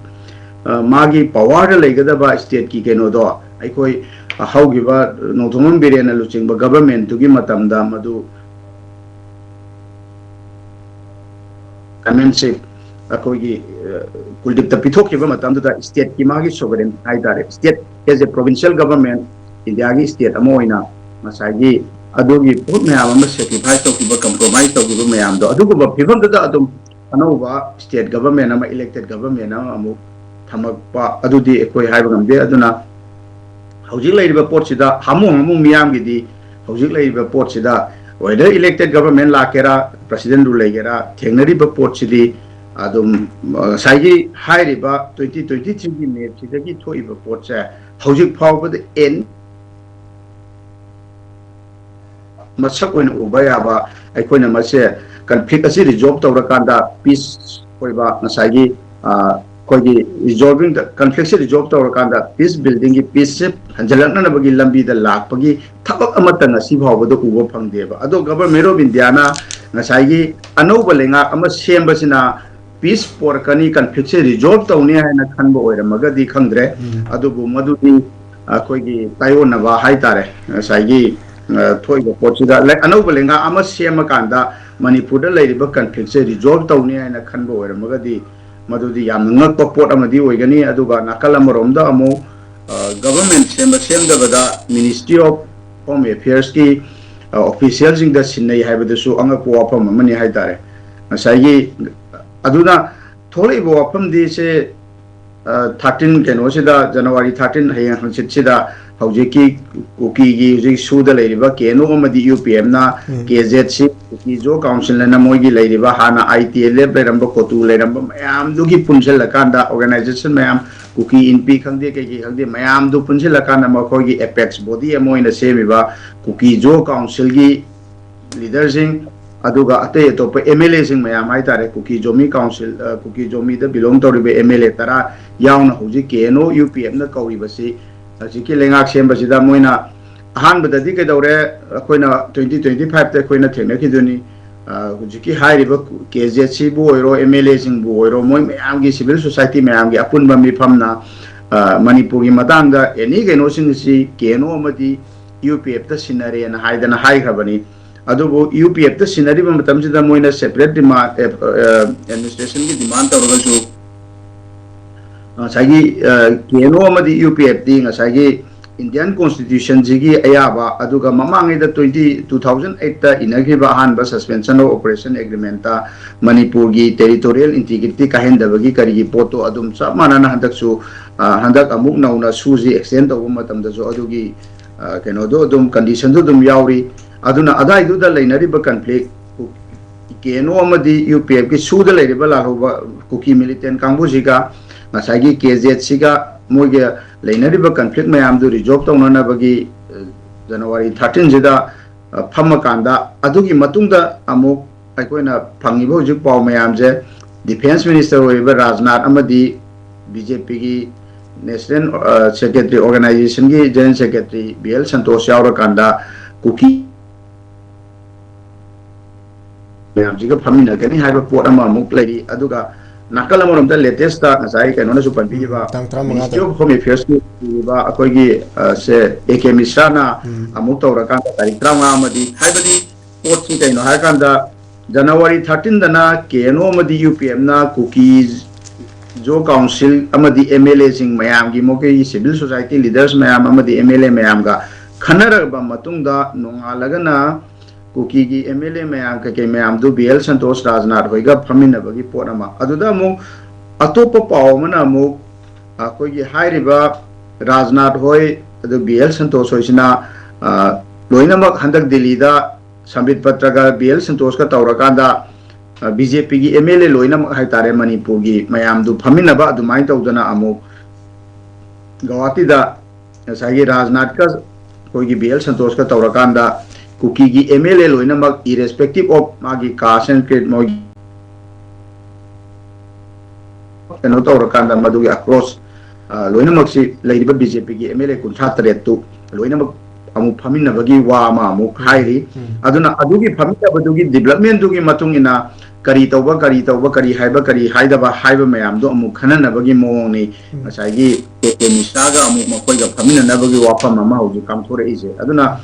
ꯑ, ꯃꯥꯒꯤ powerꯗ ꯂꯩꯒꯗꯕ stateꯀꯤ ꯀꯩꯅꯣꯗꯣ ꯑꯩꯈꯣꯏ, ꯑ, ꯍꯧꯈꯤꯕ ꯅꯣꯡꯊꯣꯝꯕꯝ ꯕꯤꯔꯦꯟꯅ ꯂꯨꯆꯤꯡꯕ governmentꯇꯨꯒꯤ ꯃꯇꯝꯗ ꯃꯗꯨ ꯀꯃꯦꯟꯁꯤꯞ ꯑꯩꯈꯣꯏꯒꯤ, ꯑ, ꯀꯨꯜꯗꯤꯞꯇ ꯄꯤꯊꯣꯛꯈꯤꯕ ꯃꯇꯝꯗꯨꯗ stateꯀꯤ ꯃꯥꯒꯤ sovereign ꯍꯥꯏꯇꯥꯔꯦ, state as a provincial government, ꯏꯟꯗꯤꯌꯥꯒꯤ state ꯑꯃ ꯑꯣꯏꯅ ꯉꯁꯥꯏꯒꯤ ꯑꯗꯨꯒꯤ ꯄꯣꯠ ꯃꯌꯥꯝ ꯑꯃ sacrifice ꯇꯧꯈꯤꯕ, compromise ꯇꯧꯈꯤꯕ ꯃꯌꯥꯝꯗꯣ, ꯑꯗꯨꯒꯨꯝꯕ ꯐꯤꯕꯝꯗꯨꯗ ꯑꯗꯨꯝ ꯑꯅꯧꯕ state government ꯑꯃ, elected government ꯑꯃ ꯑꯃꯨꯛ ꯊꯝꯃꯛꯄ ꯑꯗꯨꯗꯤ ꯑꯩꯈꯣꯏ ꯍꯥꯏꯕ ꯉꯝꯗꯦ꯫ ꯑꯗꯨꯅ ꯍꯧꯖꯤꯛ ꯂꯩꯔꯤꯕ ꯄꯣꯠꯁꯤꯗ ꯍꯥꯃꯨ ꯍꯥꯃꯨ ꯃꯤꯌꯥꯝꯒꯤꯗꯤ, ꯍꯧꯖꯤꯛ ꯂꯩꯔꯤꯕ ꯄꯣꯠꯁꯤꯗ whether elected government ꯂꯥꯛꯀꯦꯔꯥ, President rule ꯂꯩꯒꯦꯔꯥ, ꯊꯦꯡꯅꯔꯤꯕ ꯄꯣꯠꯁꯤꯗꯤ ꯑꯗꯨꯝ, ꯑ, ꯉꯁꯥꯏꯒꯤ ꯍꯥꯏꯔꯤꯕ twenty twenty threeꯒꯤ mapꯁꯤꯗꯒꯤ ꯊꯣꯛꯏꯕ ꯄꯣꯠꯁꯦ ꯍꯧꯖꯤꯛ ꯐꯥꯎꯕꯗ ꯑꯦꯟ ꯃꯁꯛ ꯑꯣꯏꯅ ꯎꯕ ꯌꯥꯕ, ꯑꯩꯈꯣꯏꯅ ꯃꯁꯦ, conflict ꯑꯁꯤ resolve ꯇꯧꯔꯀꯥꯟꯗ peace ꯑꯣꯏꯕ, ꯉꯁꯥꯏꯒꯤ, ꯑ, ꯑꯩꯈꯣꯏꯒꯤ resolving the conflictꯁꯦ resolve ꯇꯧꯔꯀꯥꯟꯗ peace buildingꯒꯤ, peaceꯁꯦ ꯍꯟꯖꯤꯜꯂꯛꯅꯅꯕꯒꯤ ꯂꯝꯕꯤꯗ ꯂꯥꯛꯄꯒꯤ ꯊꯕꯛ ꯑꯃꯠꯇ ꯉꯁꯤ ꯐꯥꯎꯕꯗ ꯎꯕ ꯐꯪꯗꯦꯕ꯫ ꯑꯗꯣ Government of Indiaꯅ ꯉꯁꯥꯏꯒꯤ ꯑꯅꯧꯕ ꯂꯩꯉꯥꯛ ꯑꯃ ꯁꯦꯝꯕꯁꯤꯅ peace ꯄꯣꯔꯛꯀꯅꯤ, conflictꯁꯦ resolve ꯇꯧꯅꯤ ꯍꯥꯏꯅ ꯈꯟꯕ ꯑꯣꯏꯔꯝꯃꯒꯗꯤ ꯈꯪꯗ꯭ꯔꯦ꯫ ꯎꯝ꯫ ꯑꯗꯨꯕꯨ ꯃꯗꯨꯗꯤ ꯑꯩꯈꯣꯏꯒꯤ ꯇꯥꯏꯑꯣꯟꯅꯕ ꯍꯥꯏꯇꯥꯔꯦ꯫ ꯉꯁꯥꯏꯒꯤ, ꯑ, ꯊꯣꯛꯏꯕ ꯄꯣꯠꯁꯤꯗ ꯂꯩ-, ꯑꯅꯧꯕ ꯂꯩꯉꯥꯛ ꯑꯃ ꯁꯦꯝꯃꯀꯥꯟꯗ ꯃꯅꯤꯄꯨꯔꯗ ꯂꯩꯔꯤꯕ conflictꯁꯦ resolve ꯇꯧꯅꯤ ꯍꯥꯏꯅ ꯈꯟꯕ ꯑꯣꯏꯔꯝꯃꯒꯗꯤ, ꯃꯗꯨꯗꯤ ꯌꯥꯝꯅ ꯉꯛꯄ ꯄꯣꯠ ꯑꯃꯗꯤ ꯑꯣꯏꯒꯅꯤ꯫ ꯑꯗꯨꯒ ꯅꯥꯀꯜ ꯑꯃꯔꯣꯝꯗ ꯑꯃꯨꯛ ꯒꯚꯔꯟꯃꯦꯟꯠ ꯁꯦꯝꯕ ꯁꯦꯝꯗꯕꯗ Ministry of Home Affairs ꯀꯤ ꯑꯣꯐꯤꯁꯤꯌꯦꯜꯁꯤꯡꯗ ꯁꯤꯟꯅꯩ ꯍꯥꯏꯕꯗꯨꯁꯨ ꯑꯉꯛꯄ ꯋꯥꯐꯝ ꯑꯃꯅꯤ ꯍꯥꯏꯇꯥꯔꯦ꯫ ꯉꯁꯥꯏꯒꯤ ꯑꯗꯨꯅ ꯊꯣꯛꯂꯛꯏꯕ ꯋꯥꯐꯝꯗꯤ ꯁꯦ ꯊꯥꯔꯇꯤꯟ ꯀꯩꯅꯣꯁꯤꯗ, ꯖꯅꯋꯥꯔꯤ ꯊꯥꯔꯇꯤꯟ, ꯍꯌꯦꯡ ꯍꯪꯆꯤꯠꯁꯤꯗ ꯍꯧꯖꯤꯛꯀꯤ ꯀꯨꯀꯤꯒꯤ ꯍꯧꯖꯤꯛ ꯁꯨꯗ ꯂꯩꯔꯤꯕ ꯀꯦ ꯑꯦꯟ ꯑꯣ ꯑꯃꯗꯤ ꯌꯨ ꯄꯤ ꯑꯦꯐꯅ ꯎꯝ꯫ ꯀꯦ ꯖꯦꯠ ꯁꯤ, ꯀꯨꯀꯤ ꯖꯣ ꯀꯥꯎꯟꯁꯤꯜ ꯍꯥꯏꯅ ꯃꯣꯏꯒꯤ ꯂꯩꯔꯤꯕ ꯍꯥꯟꯅ ꯑꯥꯏ ꯇꯤ ꯑꯦꯜ ꯑꯦꯐ ꯂꯩꯔꯝꯕ, ꯀꯣꯇꯨ ꯂꯩꯔꯝꯕ ꯃꯌꯥꯝꯗꯨꯒꯤ ꯄꯨꯟꯁꯤꯜꯂꯀꯥꯟꯗ ꯑꯣꯔꯒꯅꯥꯏꯖꯦꯁꯟ ꯃꯌꯥꯝ, ꯀꯨꯀꯤ ꯏꯟꯄꯤ ꯈꯪꯗꯦ, ꯀꯩ ꯀꯩ ꯈꯪꯗꯦ, ꯃꯌꯥꯝꯗꯨ ꯄꯨꯟꯁꯤꯜꯂꯀꯥꯟꯗ ꯃꯈꯣꯏꯒꯤ ꯑꯦꯄꯦꯛꯁ ꯕꯣꯗꯤ ꯑꯃ ꯑꯣꯏꯅ ꯁꯦꯝꯃꯤꯕ ꯀꯨꯀꯤ ꯖꯣ ꯀꯥꯎꯟꯁꯤꯜꯒꯤ ꯂꯤꯗꯔꯁꯤꯡ, ꯑꯗꯨꯒ ꯑꯇꯩ ꯑꯇꯣꯞꯄ ꯑꯦꯝ ꯑꯦꯜ ꯑꯦꯁꯤꯡ ꯃꯌꯥꯝ ꯍꯥꯏꯇꯥꯔꯦ, ꯀꯨꯀꯤ ꯖꯣꯃꯤ ꯀꯥꯎꯟꯁꯤꯜ, ꯑ, ꯀꯨꯀꯤ ꯖꯣꯃꯤꯗ ꯕꯤꯂꯣꯡ ꯇꯧꯔꯤꯕ ꯑꯦꯝ ꯑꯦꯜ ꯑꯦ ꯇꯔꯥ ꯌꯥꯎꯅ ꯍꯧꯖꯤꯛ ꯀꯦ ꯑꯦꯟ ꯑꯣ ꯌꯨ ꯄꯤ ꯑꯦꯐꯅ ꯀꯧꯔꯤꯕꯁꯤ ꯍꯧꯖꯤꯛꯀꯤ ꯂꯩꯉꯥꯛ ꯁꯦꯝꯕꯁꯤꯗ ꯃꯣꯏꯅ ꯑꯍꯥꯟꯕꯗꯗꯤ ꯀꯩꯗꯧꯔꯦ, ꯑꯩꯈꯣꯏꯅ ꯇ꯭ꯋꯦꯟꯇꯤ ꯇ꯭ꯋꯦꯟꯇꯤ ꯐꯥꯏꯚꯇ ꯑꯩꯈꯣꯏꯅ ꯊꯦꯡꯅꯈꯤꯗꯨꯅꯤ꯫ ꯑ, ꯍꯧꯖꯤꯛꯀꯤ ꯍꯥꯏꯔꯤꯕ ꯀꯦ ꯖꯦꯠ ꯁꯤꯕꯨ ꯑꯣꯏꯔꯣ, ꯑꯦꯝ ꯑꯦꯜ ꯑꯦꯁꯤꯡꯕꯨ ꯑꯣꯏꯔꯣ, ꯃꯣꯏ ꯃꯌꯥꯝꯒꯤ, ꯁꯤꯚꯤꯜ ꯁꯣꯁꯥꯏꯇꯤ ꯃꯌꯥꯝꯒꯤ ꯑꯄꯨꯟꯕ ꯃꯤꯐꯝꯅ, ꯑ, ꯃꯅꯤꯄꯨꯔꯒꯤ ꯃꯇꯥꯡꯗ ꯑꯦꯅꯤ ꯀꯩꯅꯣꯁꯤꯡ ꯑꯁꯤ ꯀꯦ ꯑꯦꯟ ꯑꯣ ꯑꯃꯗꯤ ꯌꯨ ꯄꯤ ꯑꯦꯐꯇ ꯁꯤꯟꯅꯔꯦꯅ ꯍꯥꯏꯗꯅ ꯍꯥꯏꯈ꯭ꯔꯕꯅꯤ꯫ ꯑꯗꯨꯕꯨ ꯌꯨ ꯄꯤ ꯑꯦꯐꯇ ꯁꯤꯟꯅꯔꯤꯕ ꯃꯇꯝꯁꯤꯗ ꯃꯣꯏꯅ ꯁꯦꯄꯔꯦꯠ ꯗꯤꯃꯥꯟ, ꯑꯦ, ꯑꯦ, ꯑꯦꯗꯃꯤꯅꯤꯁꯇ꯭ꯔꯦꯁꯟꯒꯤ ꯗꯤꯃꯥꯟ ꯇꯧꯔꯒꯁꯨ, ꯉꯁꯥꯏꯒꯤ, ꯑ, ꯀꯦ ꯑꯦꯟ ꯑꯣ ꯑꯃꯗꯤ ꯌꯨ ꯄꯤ ꯑꯦꯐꯇꯤ ꯉꯁꯥꯏꯒꯤ ꯏꯟꯗꯤꯌꯥꯟ ꯀꯣꯟꯁꯇꯤꯇ꯭ꯌꯨꯁꯟꯁꯤꯒꯤ ꯑꯌꯥꯕ, ꯑꯗꯨꯒ ꯃꯃꯥꯡꯉꯩꯗ ꯇ꯭ꯋꯦꯟꯇꯤ, ꯇꯨ ꯊꯥꯎꯖꯟ ꯑꯩꯠꯇ ꯏꯅꯈꯤꯕ ꯑꯍꯥꯟꯕ ꯁꯁꯄꯦꯟꯁꯟ ꯑꯣꯐ ꯑꯣꯄꯔꯦꯁꯟ ꯑꯦꯒ꯭ꯔꯤꯃꯦꯟꯠꯇ ꯃꯅꯤꯄꯨꯔꯒꯤ ꯇꯦꯔꯤꯇꯣꯔꯤꯌꯦꯜ ꯏꯟꯇꯤꯒ꯭ꯔꯤꯇꯤ ꯀꯥꯏꯍꯟꯗꯕꯒꯤ ꯀꯔꯤꯒꯤ ꯄꯣꯠꯇꯣ ꯑꯗꯨꯝ ꯆꯞ ꯃꯥꯟꯅꯅ ꯍꯟꯗꯛꯁꯨ, ꯑ, ꯍꯟꯗꯛ ꯑꯃꯨꯛ ꯅꯧꯅ ꯁꯨꯁꯤ ꯑꯦꯛꯁꯇꯦꯟ ꯇꯧꯕ ꯃꯇꯝꯗꯁꯨ ꯑꯗꯨꯒꯤ, ꯑ, ꯀꯩꯅꯣꯗꯣ ꯑꯗꯨꯝ, ꯀꯟꯗꯤꯁꯟꯗꯣ ꯑꯗꯨꯝ ꯌꯥꯎꯔꯤ꯫ ꯑꯗꯨꯅ ꯑꯗꯥꯏꯗꯨꯗ ꯂꯩꯅꯔꯤꯕ ꯀꯟꯐ꯭ꯂꯤꯛ, ꯀꯦ ꯑꯦꯟ ꯑꯣ ꯑꯃꯗꯤ ꯌꯨ ꯄꯤ ꯑꯦꯐꯀꯤ ꯁꯨꯗ ꯂꯩꯔꯤꯕ ꯂꯥꯜꯍꯧꯕ ꯀꯨꯀꯤ ꯃꯤꯂꯤꯇꯦꯟ ꯀꯥꯡꯕꯨꯁꯤꯒ ꯉꯁꯥꯏꯒꯤ ꯀꯦ ꯖꯦꯠ ꯁꯤꯒ ꯃꯣꯏꯒ ꯂꯩꯅꯔꯤꯕ ꯀꯟꯐ꯭ꯂꯤꯛ ꯃꯌꯥꯝꯗꯨ ꯔꯤꯖꯣꯜꯕ ꯇꯧꯅꯅꯕꯒꯤ, ꯑ, ꯖꯅꯋꯥꯔꯤ ꯊꯥꯔꯇꯤꯟꯁꯤꯗ, ꯑ, ꯐꯝꯃꯀꯥꯟꯗ, ꯑꯗꯨꯒꯤ ꯃꯇꯨꯡꯗ ꯑꯃꯨꯛ ꯑꯩꯈꯣꯏꯅ ꯐꯪꯉꯤꯕ ꯍꯧꯖꯤꯛ ꯄꯥꯎ ꯃꯌꯥꯝꯁꯦ, ꯗꯤꯐꯦꯟꯁ ꯃꯤꯅꯤꯁꯇꯔ ꯑꯣꯏꯔꯤꯕ ꯔꯥꯖꯅꯥꯊ ꯑꯃꯗꯤ ꯕꯤ ꯖꯦ ꯄꯤꯒꯤ ꯅꯦꯁꯅꯦꯜ, ꯑ, ꯁꯦꯀ꯭ꯔꯦꯇꯔꯤ, ꯑꯣꯔꯒꯅꯥꯏꯖꯦꯁꯟꯒꯤ general secretary B L Santosh ꯌꯥꯎꯔꯀꯥꯟꯗ ꯀꯨꯀꯤ ꯃꯌꯥꯝꯁꯤꯒ ꯐꯝꯃꯤꯟꯅꯒꯅꯤ ꯍꯥꯏꯕ ꯄꯣꯠ ꯑꯃ ꯑꯃꯨꯛ ꯂꯩꯔꯤ꯫ ꯑꯗꯨꯒ ꯅꯥꯀꯜ ꯑꯃꯔꯣꯝꯗ ꯂꯦꯇꯦꯁꯇ ꯉꯁꯥꯏ ꯀꯩꯅꯣꯅꯁꯨ ꯄꯟꯕꯤꯈꯤꯕ, ꯎꯝ, ꯇꯥꯡ ꯇꯔꯥꯃꯉꯥꯗ꯫ ꯃꯤꯅꯤꯁꯇ꯭ꯔꯤ ꯑꯣꯐ ꯍꯣꯝ ꯑꯦꯐꯤꯌꯔꯁꯀꯤ ꯑꯣꯏꯔꯤꯕ ꯑꯩꯈꯣꯏꯒꯤ, ꯑ, ꯁꯦ, ꯑꯦ ꯀꯦ ꯃꯤꯁ꯭ꯔꯥꯅ ꯎꯝ꯫ ꯑꯃꯨꯛ ꯇꯧꯔꯀꯥꯟꯗ ꯇꯥꯔꯤꯛ ꯇꯔꯥꯃꯉꯥ ꯑꯃꯗꯤ, ꯍꯥꯏꯕꯗꯤ ꯄꯣꯠꯁꯤ ꯀꯩꯅꯣ ꯍꯥꯏꯔꯀꯥꯟꯗ ꯖꯅꯋꯥꯔꯤ ꯊꯥꯔꯇꯤꯟꯗꯅ ꯀꯦ ꯑꯦꯟ ꯑꯣ ꯑꯃꯗꯤ ꯌꯨ ꯄꯤ ꯑꯦꯐꯅ ꯀꯨꯀꯤꯁ ꯖꯣ ꯀꯥꯎꯟꯁꯤꯜ ꯑꯃꯗꯤ ꯑꯦꯝ ꯑꯦꯜ ꯑꯦꯁꯤꯡ ꯃꯌꯥꯝꯒꯤ, ꯃꯈꯣꯏꯒꯤ ꯁꯤꯚꯤꯜ ꯁꯣꯁꯥꯏꯇꯤ ꯂꯤꯗꯔꯁ ꯃꯌꯥꯝ ꯑꯃꯗꯤ ꯑꯦꯝ ꯑꯦꯜ ꯑꯦ ꯃꯌꯥꯝꯒ ꯈꯟꯅꯔꯕ ꯃꯇꯨꯡꯗ, ꯅꯣꯡꯉꯥꯜꯂꯒꯅ ꯀꯨꯀꯤꯒꯤ ꯑꯦꯝ ꯑꯦꯜ ꯑꯦ ꯃꯌꯥꯝ, ꯀꯩꯀꯩ ꯃꯌꯥꯝꯗꯨ ꯕꯤ ꯑꯦꯜ ꯁꯟꯇꯣꯁ, ꯔꯥꯖꯅꯥꯊ ꯍꯣꯏꯒ ꯐꯝꯃꯤꯟꯅꯕꯒꯤ ꯄꯣꯠ ꯑꯃ꯫ ꯑꯗꯨꯗ ꯑꯃꯨꯛ ꯑꯇꯣꯞꯄ ꯄꯥꯎ ꯑꯃꯅ ꯑꯃꯨꯛ ꯑꯩꯈꯣꯏꯒꯤ ꯍꯥꯏꯔꯤꯕ ꯔꯥꯖꯅꯥꯊ ꯍꯣꯏ, ꯑꯗꯨ ꯕꯤ ꯑꯦꯜ ꯁꯟꯇꯣꯁ ꯍꯣꯏꯁꯤꯅ, ꯑ, ꯂꯣꯏꯅꯃꯛ ꯍꯟꯗꯛ ꯗꯤꯜꯂꯤꯗ ꯁꯝꯕꯤꯠ ꯄꯇ꯭ꯔꯒ ꯕꯤ ꯑꯦꯜ ꯁꯟꯇꯣꯁꯀ ꯇꯧꯔꯀꯥꯟꯗ, ꯑ, ꯕꯤ ꯖꯦ ꯄꯤꯒꯤ ꯑꯦꯝ ꯑꯦꯜ ꯑꯦ ꯂꯣꯏꯅꯃꯛ ꯍꯥꯏꯇꯥꯔꯦ, ꯃꯅꯤꯄꯨꯔꯒꯤ ꯃꯌꯥꯝꯗꯨ ꯐꯝꯃꯤꯟꯅꯕ, ꯑꯗꯨꯃꯥꯏꯅ ꯇꯧꯗꯅ ꯑꯃꯨꯛ ꯒꯧꯍꯥꯇꯤꯗ ꯉꯁꯥꯏꯒꯤ ꯔꯥꯖꯅꯥꯊꯀ ꯑꯩꯈꯣꯏꯒꯤ ꯕꯤ ꯑꯦꯜ ꯁꯟꯇꯣꯁꯀ ꯇꯧꯔꯀꯥꯟꯗ, ꯀꯨꯀꯤꯒꯤ ꯑꯦꯝ ꯑꯦꯜ ꯑꯦ ꯂꯣꯏꯅꯃꯛ, irrespective of ꯃꯥꯒꯤ caste and creed, ꯃꯣꯏ ꯀꯩꯅꯣ ꯇꯧꯔꯀꯥꯟꯗ, ꯃꯗꯨꯒꯤ ꯑꯦꯄ꯭ꯔꯣꯆ ꯂꯣꯏꯅꯃꯛꯁꯤ ꯂꯩꯔꯤꯕ ꯕꯤ ꯖꯦ ꯄꯤꯒꯤ ꯑꯦꯝ ꯑꯦꯜ ꯑꯦ ꯀꯨꯟꯊ꯭ꯔꯥ ꯇꯔꯦꯠꯇꯨ ꯂꯣꯏꯅꯃꯛ ꯑꯃꯨꯛ ꯐꯝꯃꯤꯟꯅꯕꯒꯤ ꯋꯥ ꯑꯃ ꯑꯃꯨꯛ ꯍꯥꯏꯔꯤ꯫ ꯎꯝ꯫ ꯑꯗꯨꯅ ꯑꯗꯨꯒꯤ ꯐꯝꯃꯤꯟꯅꯕꯗꯨꯒꯤ ꯗꯤꯕ꯭ꯂꯞꯃꯦꯟꯗꯨꯒꯤ ꯃꯇꯨꯡ ꯏꯟꯅ ꯀꯔꯤ ꯇꯧꯕ, ꯀꯔꯤ ꯇꯧꯕ, ꯀꯔꯤ ꯍꯥꯏꯕ, ꯀꯔꯤ ꯍꯥꯏꯗꯕ ꯍꯥꯏꯕ ꯃꯌꯥꯝꯗꯣ ꯑꯃꯨꯛ ꯈꯟꯅꯅꯕꯒꯤ ꯃꯑꯣꯡꯅꯤ꯫ ꯎꯝ꯫ ꯉꯁꯥꯏꯒꯤ ꯄ꯭ꯔꯥꯏꯝ ꯃꯤꯅꯤꯁꯇꯔꯒ ꯑꯃꯨꯛ ꯃꯈꯣꯏꯒ ꯐꯝꯃꯤꯟꯅꯅꯕꯒꯤ ꯋꯥꯐꯝ ꯑꯃ ꯍꯧꯖꯤꯛ ꯀꯥꯡꯊꯣꯔꯛꯏꯁꯦ꯫ ꯑꯗꯨꯅ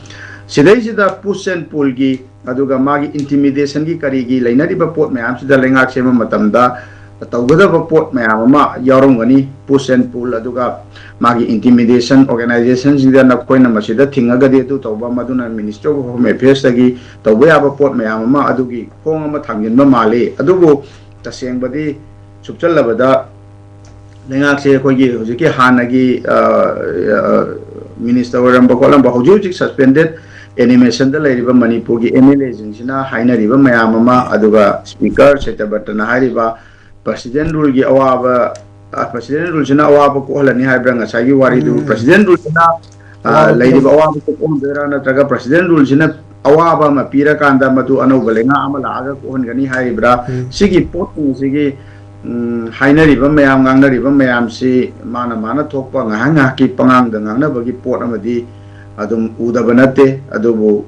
ꯁꯤꯗꯩꯁꯤꯗ ꯄꯨꯁ ꯑꯦꯟ ꯄꯨꯜꯒꯤ, ꯑꯗꯨꯒ ꯃꯥꯒꯤ ꯏꯟꯇꯤꯃꯤꯗꯦꯁꯟꯒꯤ ꯀꯔꯤꯒꯤ ꯂꯩꯅꯔꯤꯕ ꯄꯣꯠ ꯃꯌꯥꯝꯁꯤꯗ ꯂꯩꯉꯥꯛ ꯁꯦꯝꯕ ꯃꯇꯝꯗ ꯇꯧꯒꯗꯕ ꯄꯣꯠ ꯃꯌꯥꯝ ꯑꯃ ꯌꯥꯎꯔꯝꯒꯅꯤ꯫ ꯄꯨꯁ ꯑꯦꯟ ꯄꯨꯜ, ꯑꯗꯨꯒ ꯃꯥꯒꯤ ꯏꯟꯇꯤꯃꯤꯗꯦꯁꯟ, ꯑꯣꯔꯒꯅꯥꯏꯖꯦꯁꯟꯁꯤꯡꯗ ꯅꯈꯣꯏꯅ ꯃꯁꯤꯗ ꯊꯤꯡꯉꯒꯗꯤ ꯑꯗꯨ ꯇꯧꯕ, ꯃꯗꯨꯅ ꯃꯤꯅꯤꯁꯇꯔ ꯑꯣꯐ ꯍꯣꯝ ꯑꯦꯐꯤꯌꯔꯁꯇꯒꯤ ꯇꯧꯕ ꯌꯥꯕ ꯄꯣꯠ ꯃꯌꯥꯝ ꯑꯃ ꯑꯗꯨꯒꯤ ꯈꯣꯡ ꯑꯃ ꯊꯥꯡꯖꯤꯟꯕ ꯃꯥꯜꯂꯤ꯫ ꯑꯗꯨꯕꯨ ꯇꯁꯦꯡꯕꯗꯤ ꯁꯨꯞꯆꯜꯂꯕꯗ ꯂꯩꯉꯥꯛꯁꯦ ꯑꯩꯈꯣꯏꯒꯤ ꯍꯧꯖꯤꯛꯀꯤ ꯍꯥꯟꯅꯒꯤ, ꯑ, ꯑ, ꯃꯤꯅꯤꯁꯇꯔ ꯑꯣꯏꯔꯝꯕ ꯈꯣꯠꯂꯝꯕ, ꯍꯧꯖꯤꯛ ꯍꯧꯖꯤꯛ ꯁꯁꯄꯦꯟꯗꯦꯠ ꯑꯦꯅꯤꯃꯦꯁꯟꯗ ꯂꯩꯔꯤꯕ ꯃꯅꯤꯄꯨꯔꯒꯤ ꯑꯦꯝ ꯑꯦꯜ ꯑꯦꯁꯤꯡꯁꯤꯅ ꯍꯥꯏꯅꯔꯤꯕ ꯃꯌꯥꯝ ꯑꯃ, ꯑꯗꯨꯒ ꯁ꯭ꯄꯤꯀꯔ ꯁꯇ꯭ꯌꯕ꯭ꯔꯇꯅ ꯍꯥꯏꯔꯤꯕ ꯄ꯭ꯔꯁꯤꯗꯦꯟ ꯔꯨꯜꯒꯤ ꯑꯋꯥꯕ, ꯑ, ꯄ꯭ꯔꯁꯤꯗꯦꯟ ꯔꯨꯜꯁꯤꯅ ꯑꯋꯥꯕ ꯀꯣꯛꯍꯜꯂꯅꯤ ꯍꯥꯏꯕ꯭ꯔꯥ? ꯉꯁꯥꯏꯒꯤ ꯋꯥꯔꯤꯗꯨ, ꯎꯝ꯫ ꯄ꯭ꯔꯁꯤꯗꯦꯟ ꯔꯨꯜꯁꯤꯅ, ꯑ, ꯑꯋꯥꯕ ꯂꯩꯔꯤꯕ ꯄꯤꯔꯝꯕ꯫ ꯑꯋꯥꯕ ꯀꯣꯛꯍꯟꯗꯣꯏꯔꯥ, ꯅꯠꯇ꯭ꯔꯒ ꯄ꯭ꯔꯁꯤꯗꯦꯟ ꯔꯨꯜꯁꯤꯅ ꯑꯋꯥꯕ ꯑꯃ ꯄꯤꯔꯀꯥꯟꯗ ꯃꯗꯨ ꯑꯅꯧꯕ ꯂꯩꯉꯥꯛ ꯑꯃ ꯂꯥꯛꯑꯒ ꯀꯣꯛꯍꯟꯒꯅꯤ ꯍꯥꯏꯔꯤꯕ꯭ꯔꯥ? ꯎꯝ꯫ ꯁꯤꯒꯤ ꯄꯣꯠꯁꯤꯡ ꯑꯁꯤꯒꯤ, ꯎꯝ, ꯍꯥꯏꯅꯔꯤꯕ ꯃꯌꯥꯝ, ꯉꯥꯡꯅꯔꯤꯕ ꯃꯌꯥꯝꯁꯤ ꯃꯥꯅ ꯃꯥꯅ ꯊꯣꯛꯄ ꯉꯥꯏꯍꯥꯛ ꯉꯥꯏꯍꯥꯛꯀꯤ ꯄꯉꯥꯡꯗ ꯉꯥꯡꯅꯕꯒꯤ ꯄꯣꯠ ꯑꯃꯗꯤ ꯑꯗꯨꯝ ꯎꯗꯕ ꯅꯠꯇꯦ꯫ ꯑꯗꯨꯕꯨ,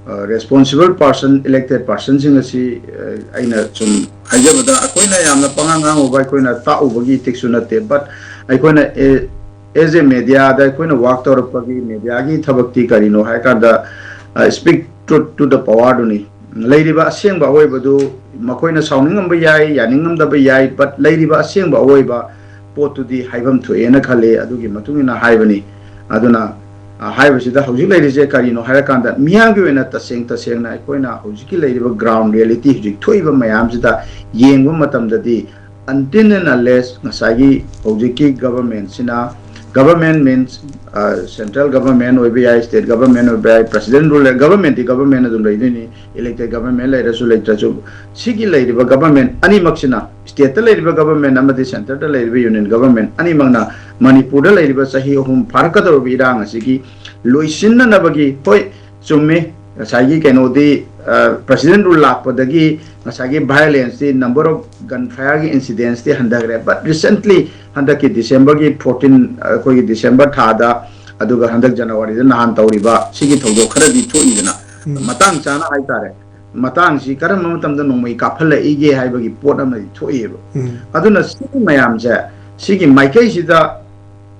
ꯑ, ꯔꯦꯁꯄꯣꯟꯁꯤꯕꯜ ꯄꯥꯔꯁꯟ, ꯏꯂꯦꯛꯇꯦꯠ ꯄꯥꯔꯁꯟꯁꯤꯡ ꯑꯁꯤ, ꯑ, ꯑꯩꯅ ꯁꯨꯝ ꯍꯥꯏꯖꯕꯗ, ꯑꯩꯈꯣꯏꯅ ꯌꯥꯝꯅ ꯄꯉꯥꯡ ꯉꯥꯡꯉꯨꯕ, ꯑꯩꯈꯣꯏꯅ ꯇꯥꯛꯎꯕꯒꯤ ꯏꯊꯤꯛꯁꯨ ꯅꯠꯇꯦ, but ꯑꯩꯈꯣꯏꯅ ꯑꯦ-, as a mediaꯗ ꯑꯩꯈꯣꯏꯅ ꯋꯥꯛ ꯇꯧꯔꯛꯄꯒꯤ ꯃꯦꯗꯤꯌꯥꯒꯤ ꯊꯕꯛꯇꯤ ꯀꯔꯤꯅꯣ ꯍꯥꯏ ꯀꯥꯟꯗ, ꯑ, speak truth to the powerꯗꯨꯅꯤ꯫ ꯂꯩꯔꯤꯕ ꯑꯁꯦꯡꯕ ꯑꯋꯣꯏꯕꯗꯨ ꯃꯈꯣꯏꯅ ꯁꯥꯎꯅꯤꯡꯉꯝꯕ ꯌꯥꯏ, ꯌꯥꯅꯤꯡꯉꯝꯗꯕ ꯌꯥꯏ, but ꯂꯩꯔꯤꯕ ꯑꯁꯦꯡꯕ ꯑꯋꯣꯏꯕ ꯄꯣꯠꯇꯨꯗꯤ ꯍꯥꯏꯐꯝ ꯊꯣꯛꯑꯦꯅ ꯈꯜꯂꯤ꯫ ꯑꯗꯨꯒꯤ ꯃꯇꯨꯡ ꯏꯟꯅ ꯍꯥꯏꯕꯅꯤ꯫ ꯑꯗꯨꯅ, ꯑ, ꯍꯥꯏꯕꯁꯤꯗ ꯍꯧꯖꯤꯛ ꯂꯩꯔꯤꯁꯦ ꯀꯔꯤꯅꯣ ꯍꯥꯏꯔꯀꯥꯟꯗ, ꯃꯤꯌꯥꯝꯒꯤ ꯑꯣꯏꯅ ꯇꯁꯦꯡ ꯇꯁꯦꯡꯅ ꯑꯩꯈꯣꯏꯅ ꯍꯧꯖꯤꯛꯀꯤ ꯂꯩꯔꯤꯕ ground reality ꯍꯧꯖꯤꯛ ꯊꯣꯛꯏꯕ ꯃꯌꯥꯝꯁꯤꯗ ꯌꯦꯡꯕ ꯃꯇꯝꯗꯗꯤ, until and unless ꯉꯁꯥꯏꯒꯤ ꯍꯧꯖꯤꯛꯀꯤ government ꯁꯤꯅ, government means, ꯑ, central government ꯑꯣꯏꯕ ꯌꯥꯏ, state government ꯑꯣꯏꯕ ꯌꯥꯏ, president rule, government T government ꯑꯗꯨꯝ ꯂꯩꯗꯣꯏꯅꯤ, elected government ꯂꯩꯔꯁꯨ ꯂꯩꯇ꯭ꯔꯁꯨ, ꯁꯤꯒꯤ ꯂꯩꯔꯤꯕ government ꯑꯅꯤꯃꯛꯁꯤꯅ, state ꯇ ꯂꯩꯔꯤꯕ government ꯑꯃꯗꯤ centre ꯗ ꯂꯩꯔꯤꯕ union government ꯑꯅꯤꯃꯛꯅ ꯃꯅꯤꯄꯨꯔꯗ ꯂꯩꯔꯤꯕ ꯆꯍꯤ ꯑꯍꯨꯝ ꯐꯥꯔꯛꯀꯗꯧꯔꯤꯕ ꯏꯔꯥꯡ ꯑꯁꯤꯒꯤ ꯂꯣꯏꯁꯤꯟꯅꯅꯕꯒꯤ, ꯍꯣꯏ, ꯆꯨꯝꯃꯤ, ꯉꯁꯥꯏꯒꯤ ꯀꯩꯅꯣꯗꯤ, ꯑ, president rule ꯂꯥꯛꯄꯗꯒꯤ ꯉꯁꯥꯏꯒꯤ violence T, number of gun fire ꯒꯤ incidents ꯇꯤ ꯍꯟꯊꯈ꯭ꯔꯦ, but recently ꯍꯟꯗꯛꯀꯤ December ꯒꯤ fourteen, ꯑꯩꯈꯣꯏꯒꯤ December ꯊꯥꯗ, ꯑꯗꯨꯒ ꯍꯟꯗꯛ January ꯗ ꯅꯍꯥꯟ ꯇꯧꯔꯤꯕ ꯁꯤꯒꯤ ꯊꯧꯗꯣꯛ ꯈꯔꯗꯤ ꯊꯣꯛꯏꯗꯅ, ꯎꯝ꯫ ꯃꯇꯥꯡ ꯆꯥꯅ ꯍꯥꯏꯇꯥꯔꯦ, ꯃꯇꯥꯡꯁꯤ ꯀꯔꯝꯕ ꯃꯇꯝꯗ ꯅꯣꯡꯃꯩ ꯀꯥꯞꯍꯜꯂꯛꯏꯒꯦ ꯍꯥꯏꯕꯒꯤ ꯄꯣꯠ ꯑꯃꯗꯤ ꯊꯣꯛꯏꯕ꯫ ꯎꯝ꯫ ꯑꯗꯨꯅ ꯁꯤ ꯃꯌꯥꯝꯁꯦ, ꯁꯤꯒꯤ ꯃꯥꯏꯀꯩꯁꯤꯗ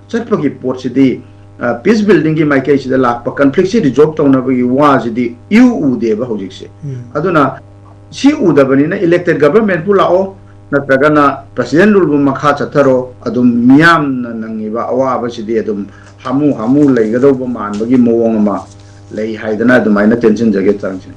ꯆꯠꯄꯒꯤ ꯄꯣꯠꯁꯤꯗꯤ, ꯑ, peace building ꯒꯤ ꯃꯥꯏꯀꯩꯁꯤꯗ ꯂꯥꯛꯄ conflict ꯁꯤ resolve ꯇꯧꯅꯕꯒꯤ ꯋꯥꯁꯤꯗꯤ ꯏꯎ ꯎꯗꯦꯕ ꯍꯧꯖꯤꯛꯁꯦ꯫ ꯎꯝ꯫ ꯑꯗꯨꯅ ꯁꯤ ꯎꯗꯕꯅꯤꯅ elected government ꯄꯨ ꯂꯥꯛꯑꯣ, ꯅꯠꯇ꯭ꯔꯒꯅ president rule ꯕꯨ ꯃꯈꯥ ꯆꯠꯊꯔꯣ, ꯑꯗꯨꯝ ꯃꯤꯌꯥꯝꯅ ꯅꯪꯉꯤꯕ ꯑꯋꯥꯕꯁꯤꯗꯤ ꯑꯗꯨꯝ ꯍꯥꯃꯨ ꯍꯥꯃꯨ ꯂꯩꯒꯗꯧꯕ ꯃꯥꯟꯕꯒꯤ ꯃꯑꯣꯡ ꯑꯃ ꯂꯩ ꯍꯥꯏꯗꯅ ꯑꯗꯨꯃꯥꯏꯅ ꯇꯦꯟꯁꯤꯟꯖꯒꯦ, ꯆꯥꯔꯪꯁꯤꯅꯤ꯫